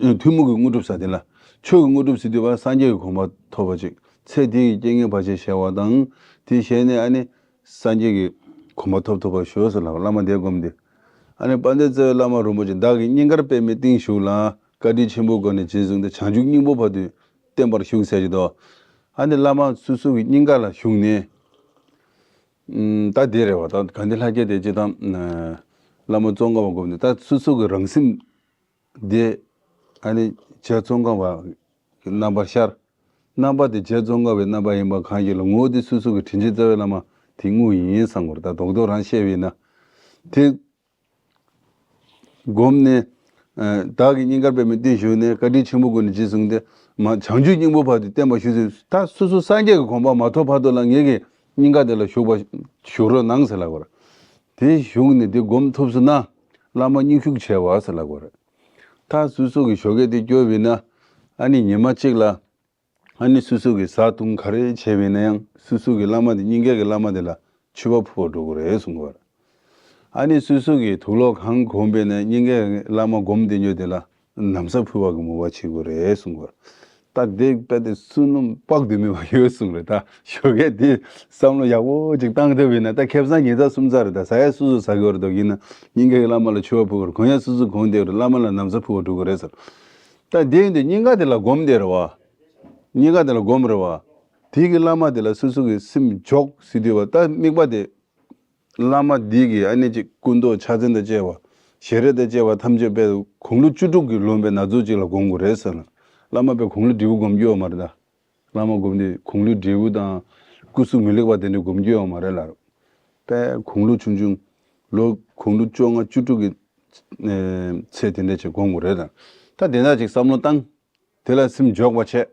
ཨ། ཐུན་མོང་གི་དངོས་གྲུབ་ཟེར་དེ་ལ། མཆོག་གི་དངོས་གྲུབ་ཟེར་དུས་བ་སངས་རྒྱས་ཀྱི་གོ་འཕང་ཐོབ་པ་ཅིག་ཚེ་འདི་ཡི་རྐྱེན་ངན་བར་ཆད་ཞི་བ་དང་། དེ་ཞི་ནས་ཨ་ནི་སངས་རྒྱས་ཀྱི་གོ་འཕང་ཐོབ་ཐུབ་པར་ཤོག་ཟེར་ལ་བླ་མ་དེ་བསྒོམས་ཏེ། ཨ་ནི་དཔལ་ལྡན་རྩ་བའི་བླ་མ་རིན་པོ་ཆེ་བདག་གིས་སྙིང་གར་པདྨའི་སྟེང་བཞུགས་ལ། བཀའ་དྲིན་ཆེན་པོའི་སྒོ་ནས་རྗེས་བཟུང་སྟེ། བྱང་ཆུབ་སྙིང་པོ་བར་དུ་བརྟན་པར་བཞུགས་ཟེར་གྱི་འདུག་ཨ་ནི་བླ་མ་སོ་སོ་གི་སྙིང་ག་ལ་བཞུགས་ནས། ཨུམ། ད་དེ་རེད་བ། ད་དགའ་ལྡན་ལྷ་བརྒྱ་དེ་སྤྱིར་བཏང་། ཨ། བླ་མ་ཙོང་ཁ་པ་སྒོམ་ནས་ད་སོ་སོ་གི་རང་སེམས་དེ་ཨ་ནི་རྗེ་ཙོང་ཁ་པ་གི་རྣམ་པར་ཤར། རྣམ་པ་དེ་རྗེ་ཙོང་ཁ་པའི་རྣམ་པ་ཡིན་པ་གང་ཞིག་ལ། ངོ་བོ་དེ་སོ་སོ་གི་དྲིན་ཅན་རྩ་བའི་བླ་མ་དེ་དངོས་ཡིན་བསམ་དགོས་རེད། ད་རྡོག་རྡོག་རང་བཤད་པ་ཡིན་ན། དེ་སྒོམ་ནས། ཨ། བདག་གིས་སྙིང་གར་པདྨའི་སྟེང་བཞུགས་ནས། བཀའ་དྲིན་ཆེན་པོའི་སྒོ་ནས་རྗེས་བཟུང་སྟེ། མ། བྱང་ཆུབ་སྙིང་པོ་བར་དུ་བརྟན་པར་བཞུགས་ཟེར། ད་སོ་སོ་སངས་རྒྱས་ཀྱི་གོ་འཕང་མ་ཐོབ་བར་དུ་ལ་ངེད་ཀྱི་སྙིང་ག་དེ་ལ་བཞུགས་པ། བཞུགས་རོགས་གནང་ཟེར་ལབ་པ་རེད། དེ་བཞུགས་ནས་དེ་སྒོམ་ཐུབ་སོང་ན་བླ་མ་སྙུང་གཞུག་བྱས་པ་ཟེར་ལབ་པ་རེད། ད་སོ་སོ་གི་ཞོགས་ཀས་དེ་སྐྱོར་བ་ཡིན་ན། ཨ་ནི་ཉི་མ་གཅིག་ལ། ཨ་ནི་སོ་སོ་གིས་བཟའ་བཏུང་ག་རེ་བྱས་པ་ཡིན་ན་ཡང་། སོ་སོ་གི་བླ་མ་དེ། སྙིང་གའི་བླ་མ་དེ་ལ་མཆོད་པ་ཕུལ་བར་འགྲོ་དགོས་རེད་གསུང་གི་ཡོད་རེད། ཨ་ནི་སོ་སོ་གིས་དུག་ལོག་གང་གོན་པ་ཡིན་ན། སྙིང་གའི་བླ་མ་སྒོམ་བསྡད་ཡོད་དེ་ལ་ན་བཟའ་ཕུལ་བ་གི་མོས་པ་བྱེད་དགོས་རེད་གསུང་གི་ཡོད་རེད། ད་དེ་དཔེ་དེ་བསོད་ནམས་དཔག་ཏུ་མེད་པ་ཡོད་གསུང་རེད། ད་ཞོགས་ཀས་དེ་བསམ་བློ་ཡག་པོ་ཅིག་བཏང་ཐུབ་པ་ཡིན་ན། ད་ཁེ་བཟང་ཉིན་ལྟར་གསུམ་ཙམ་རེད། ད་ཟ་ཡ་སོ་སོས་ཟ་གི་ཡོད་རེད། དོ་ཡིན་ན་སྙིང་གའི་བླ་མ་ལ་མཆོད་པ་ཕུལ་དགོས་རེད། གོན་ཡ་སོ་སོས་གོན་བསྡད་ཡོད་རེད། བླ་མ་ལ་ན་བཟའ་ཕུལ་བར་འགྲོ་དགོས་རེད་ཟེར། ད་དེ་ཡིན་དུས་སྙིང་ག་དེ་ལ་སྒོམ་བསྡད་རེད་བ། སྙིང་ག་དེ་ལ་སྒོམ་རེད་བ། དེ་གི་བླ་མ་དེ་ལ་སོ་སོ་གི་སེམས་འཇོག་ཟེར་དུས་བ། ད་དམིགས་པ་དེ་བླ་མ་འདི་གི་ཨ་ནི་ཅིག་སྐུ་མདོག་ཕྱག་མཚན་དང་བཅས་པ། ཞལ་རས་དང་བཅས་པ་ཐམས་ཅད་དཔེ་དགུང་ལོ་བཅུ་དྲུག་གི་ལོན་པའི་ན་ཟུག་ཅིག་ལ་སྒོམ་དགོས་རེད་ཟེར་ལ། བླ་མ་དཔེ་དགུང་ལོ་བགྲེས་པོ་སྒོམ་རྒྱུ་ཡོད་མ་རེད་ད། བླ་མ་སྒོམ་དུས་དགུང་ལོ་བགྲེས་པོ་དང་སྐུ་གཟུགས་མི་ལེགས་པ་དེ་འདྲ་སྒོམ་རྒྱུ་ཡོད་མ་རེད་ལ། དཔེ་དགུང་ལོ་ཆུང་ཆུང་། ལོ་དགུང་ལོ་བཅོ་ལྔ་བཅུ་དྲུག་གི་ཨེ་ཚད་དེ་འདྲ་ཅིག་སྒོམ་དགོས་རེད་ད། ད་དེ་འདྲ་ཅིག་བསམ་བློ་བཏང་། དེ་ལ་སེམས་འཇོག་པ་བྱས།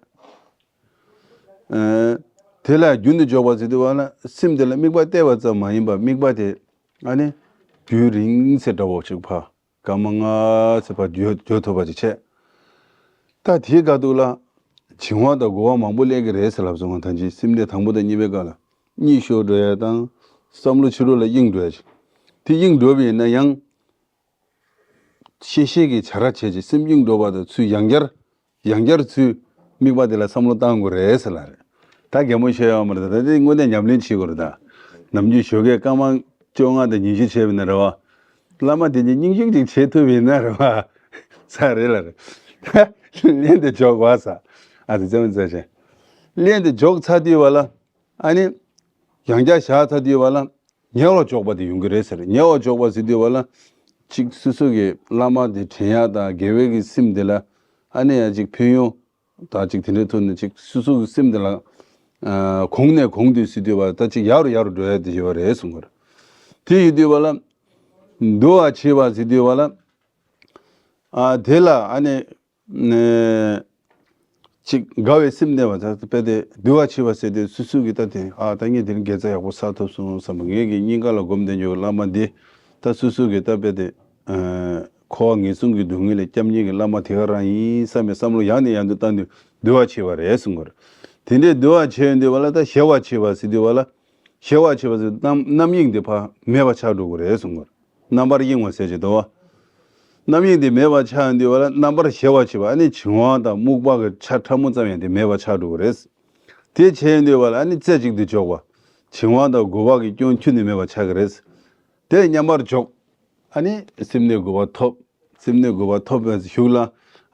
ཨེ། དེ་ལ་རྒྱུན་དུ་འཇོག་པ་ཟེར་དུས་བ་ལ། སེམས་དེ་ལ་དམིགས་པ་གཏད་པ་ཙམ་མ་ཡིན་པར། དམིགས་པ་དེ་ཨ་ནི་རྒྱུན་རིང་ཚད་འདྲ་བོ་ཅིག་ཕར་སྐར་མ་ལྔ་ཚད་ཕར་འགྱོ་འགྱོ་ཐུབ་པ་ཅིག་བྱས། ད་དེའི་ཁ་ཐུག་ལ་བྱིང་བ་དང་རྒོད་པ་མང་པོ་སླེབས་ཀྱི་རེད་ཟེར་ལབ་སོང་ང་། ད་ཅི་སེམས་ནས་དང་པོ་དང་གཉིས་པའི་སྐབས་ལ་གཉིད་ཤོར་འགྲོ་ཡ་དང་། བསམ་བློ་ཕྱི་རོལ་ལ་གཡེང་འགྲོ་ཡ་ཅིག་དེ་གཡེང་འགྲོ་བ་ཡིན་ན་ཡང་། གཤེ་གཤེ་གི་བྱ་ར་བྱས་ཅིག་སེམས་གཡེང་འགྲོ་བ་དང་ཚུར་ཡང་བསྐྱར། ཡང་བསྐྱར་ཚུར་དམིགས་པ་དེ་ལ་བསམ་བློ་བཏང་དགོས་རེད་ཟེར་ལབ་རེད། ད་གད་མོ་ཤོར་ཡོད་མ་རེད། ད་དེ་དངོས་གནས་ཉམས་ལེན་བྱེད་དགོས་རེད་ད། ནམ་རྒྱུན་ཞོགས་ཀས་སྐར་མ་བཅོ་ལྔ་དང་ཉི་ཤུ་བྱས་པ་ཡིན་ན་རེད་བ། བླ་མ་དེ་ཉིད་སྙུང་གཞུག་ཅིག་བྱེད་ཐུབ་པ་ཡིན་ན་རེད་བ། ཚར་རེད་ལབ་རེད། ལན་དེ་འཇོག་པ་ཟེར། ཨ་ཙི་ཙི་མི་ཙི་ཅེ། ལན་དེ་འཇོག་ཚར་དུས་བ་ལ། ཨ་ནི། ཡང་བསྐྱར་བཞག་ཚར་དུས་བ་ལ། ཉེ་བར་འཇོག་པ་དེ་ཡོང་གི་རེད་ཟེར། ཉེ་བར་འཇོག་པ་ཟེར་དུས་བ་ལ། གཅིག་སོ་སོ་གི་བླ་མ་དེ་དྲན་ཡག་དང་། དགེ་བའི་གི་སེམས་དེ་ལ་ཨ་ནི་ཡང་གཅིག་ཕན་ཡོན་དང་གཅིག་དེ་འདྲའི་ཐོག་ནས། གཅིག་སོ་སོ་གི་སེམས་དེ་ལ། ཨ། གོང་ནས་གོང་དུ་ཟེར་དུས་བ། ད་གཅིག་ཡག་རུ་ཡག་རུ་འགྲོ་ཡ་དེ་ཡོད་རེད་གསུང་གི་རེད། དེ་ཡིན་དུས་བ་ལ། འདུལ་བ་བྱེད་པ་ཟེར་དུས་བ་ལ། ཨ། དེ་ལ་ཨ་ནི། ནས་ཅིག་དགའ་བའི་སེམས་གནས་པ། ད་དཔེ་དེ་འདུལ་བ་བྱེད་པ་ཟེར་དུས་སོ་སོ་གི་ད་དེ། ཨ། ད་ངས་དེ་རིང་དགེ་རྩ་ཡག་པོ་བསགས་ཐུབ་སོང་བསམ་པ། ངེད་ཀྱི་སྙིང་ག་ལ་སྒོམ་བསྡད་ཡོད་བླ་མ་འདི། ད་སོ་སོ་གི་ད་དཔེ་དེ། ཨ། འཁོར་བ་ངན་སོང་གི་སྡུག་བསྔལ་ལས་སྐྱོབ་མཁན་གྱི་བླ་མ་དེ་ག་རང་ཡིན་བསམ་པའི་བསམ་བློ་ཡང་ནས་ཡང་དུ་བཏང་དུས་འདུལ་བ་བྱེད་པ་རེད་གསུང་གི་རེད། དེ་འདྲའི་འདུལ་བ་བྱེད་ཡོང་དུས་བ་ལ། ད་ཞི་བ་བྱེད་པ་ཟེར་དུས་བ་ལ། ཞི་བ་བྱེད་པ་ཟེར་རྣམ་རྣམ་གཡེང་དེ་ཕར་མེད་པ་ཆགས་འགྲོ་གི་རེད་གསུང་གི་རེད། རྣམ་པར་གཡེང་བ་ཟེར་གྱི་འདུག་བ། རྣམ་གཡེང་དེ་མེད་པ་ཆགས་ཡོང་དུས་བ་ལ་རྣམ་པར་ཞི་བ་བྱེད་པ། ཨ་ནི་བྱིང་བ་དང་རྨུགས་པ་གི་ཆ་ཕྲ་མོ་ཙམ་ཡང་དེ་མེད་པ་ཆགས་འགྲོ་གི་རེད། དེ་བྱས་ཡོང་དུས་བ་ལ་ཨ་ནི་རྩེ་གཅིག་ཏུ་འཇོག་པ། བྱིང་བ་དང་རྒོད་པ་གི་སྐྱོན་ཁྱོན་ནས་མེད་པ་ཆགས་ཀྱི་རེད། དེ་མཉམ་པར་འཇོག་ཨ་ནི་སེམས་ནི་རྒོད་པ་ཐོབ། སེམས་ནི་རྒོད་པ་ཐོབ་པའི་གཞུག་ལ་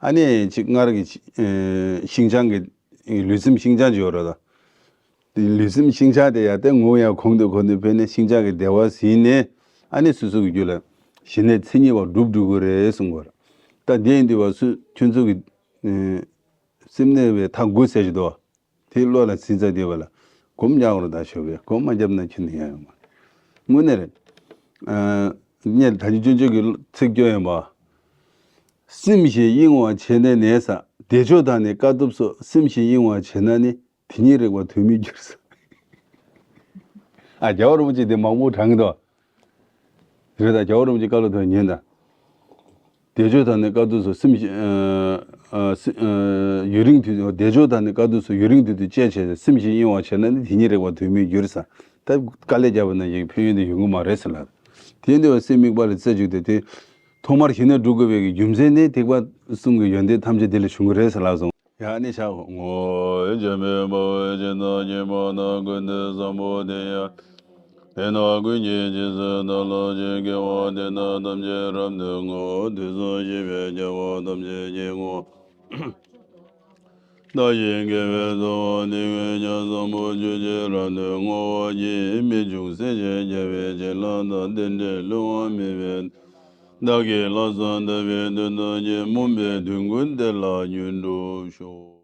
ཨ་ནི་ཅིག་སྔར་གྱི་ཤིང་བྱང་གི་ལུས་སེམས་ཤིང་བྱང་ཅིག་ཡོད་རེད་ད། དེ་ལུས་སེམས་ཤིང་བྱང་དེ་ཡང་དེ་ངོ་ཡང་གོང་དུ་གོང་དུ་འཕེལ་ནས་ཤིང་བྱང་གི་བདེ་བ་ཟིན་ནས་ཨ་ནི་སོ་སོ་གི་རྒྱུད་ལ་ཞི་གནས་མཚན་ཉིད་པ་འགྲུབ་འགྲོ་གི་རེད་གསུང་གི་རེད། ད་དེ་ཡིན་དུས་བ་སུ་ཁྱོད་ཚོ་གི་སེམས་གནས་པའི་མཐའ་དགུ་ཟེར་གྱི་འདུག་དེ་བློ་ལ་ཟིན་ཚར་དུས་བ་ལ་སྒོམ་རྒྱག་རོགས་ད་ཞོགས་པས། སྒོམ་མ་བརྒྱབ་ན་ཁྱོད་ནི་ཡང་ཡོང་མ་རེད། དངོས་གནས་རེད། ངས་ད་ནི་ཅོན་ཅོན་གྱི་ཚིག་སྐྱོན་ཡོད་པ། སེམས་ཞིང་གཡེང་བ་བྱས་ནས་ནས་ས། བདེ་མཆོག་དང་ནི་དཀའ་ཐུབ་སོགས། སེམས་ཞིང་གཡེང་བ་བྱས་ན་ནི། དེ་ཉིད་རེག་པ་དོན་མེད་འགྱུར་ས། ཨ་རྒྱལ་བ་རིན་པོ་ཆེ་དེ་མང་པོ་དྲངས་ཀྱི་འདུག་རེད་ད། རྒྱལ་བ་རིན་པོ་ཆེ་བཀའ་སློབ་དེ་ཉན་དང་། བདེ་མཆོག་དང་ནི་དཀའ་ཐུབ་སོགས། སེམས་ཞིང་ཡུན་རིང་དུས། བདེ་མཆོག་དང་ནི་དཀའ་ཐུབ་སོགས། ཡུན་རིང་དུས་དུས་བཅད་བྱས། སེམས་ཞིང་གཡེང་བ་བྱས་ན་ནི། དེ་ཉིད་རེག་པ་དོན་མེད་འགྱུར་ས། ད་དཀའ་ལས་བརྒྱབ་པ་ན་ཡི་ཕན་ཡོན་དེ་ཡོང་གི་མ་རེད་ཟེར་ལབ། དེ་འདི་བ་སེམས་དམིགས་པ་ལ་རྩེ་གཅིག་ཏུ་དེ་ཐོག་མར་ཞི་གནས་སྒྲུབ་དགོས་པའི་རྒྱུ་མཚན་ནི་ཐེག་པ་གསུམ་གྱི་ཡོན་ཏན་ཐམས་ཅད་དེ་ལས་བྱུང་གི་རེད་ཟེར་ལབ་སོང་། ཡང་ནི་ཕྱག་ངོ་། འཇམ་དཔལ་དཔའ་བོས་ཇི་ལྟར་མཁྱེན་པ་དང་། ཀུན་ཏུ་བཟང་པོ་དེ་ཡང་དེ་དག་ཀུན་གྱི་རྗེས་སུ་བདག་སློབ་ཅིང་། དགེ་བ་འདི་དག་ཐམས་ཅད་རབ་ཏུ་བསྔོ། དུས་གསུམ་གཤེགས་པའི་རྒྱལ་བ་ཐམས་ཅད་ཀྱིས་བསྔོ། བདག་གི་དགེ་བའི་རྩ་བ་ནི། འོད་ཀྱང་བཟང་པོ་ཆོས་ཀྱི་རབ་ཏུ་བསྔོ་བ་ཡིས། རྨད་བྱུང་སྲས་བཅས་རྒྱལ་བའི་བྱིན་རླབས་དང་། རྟེན་འབྲེལ་བསླུ་བ་མེད་པའི་བདག་གིས་ལྷག་བསམ་དག་པའི་དོན་རྟོགས་ཕྱིར། སྨོན་པའི་དོན་ཀུན་དེ་ལ་མྱུར་འགྲུབ་ཤོག།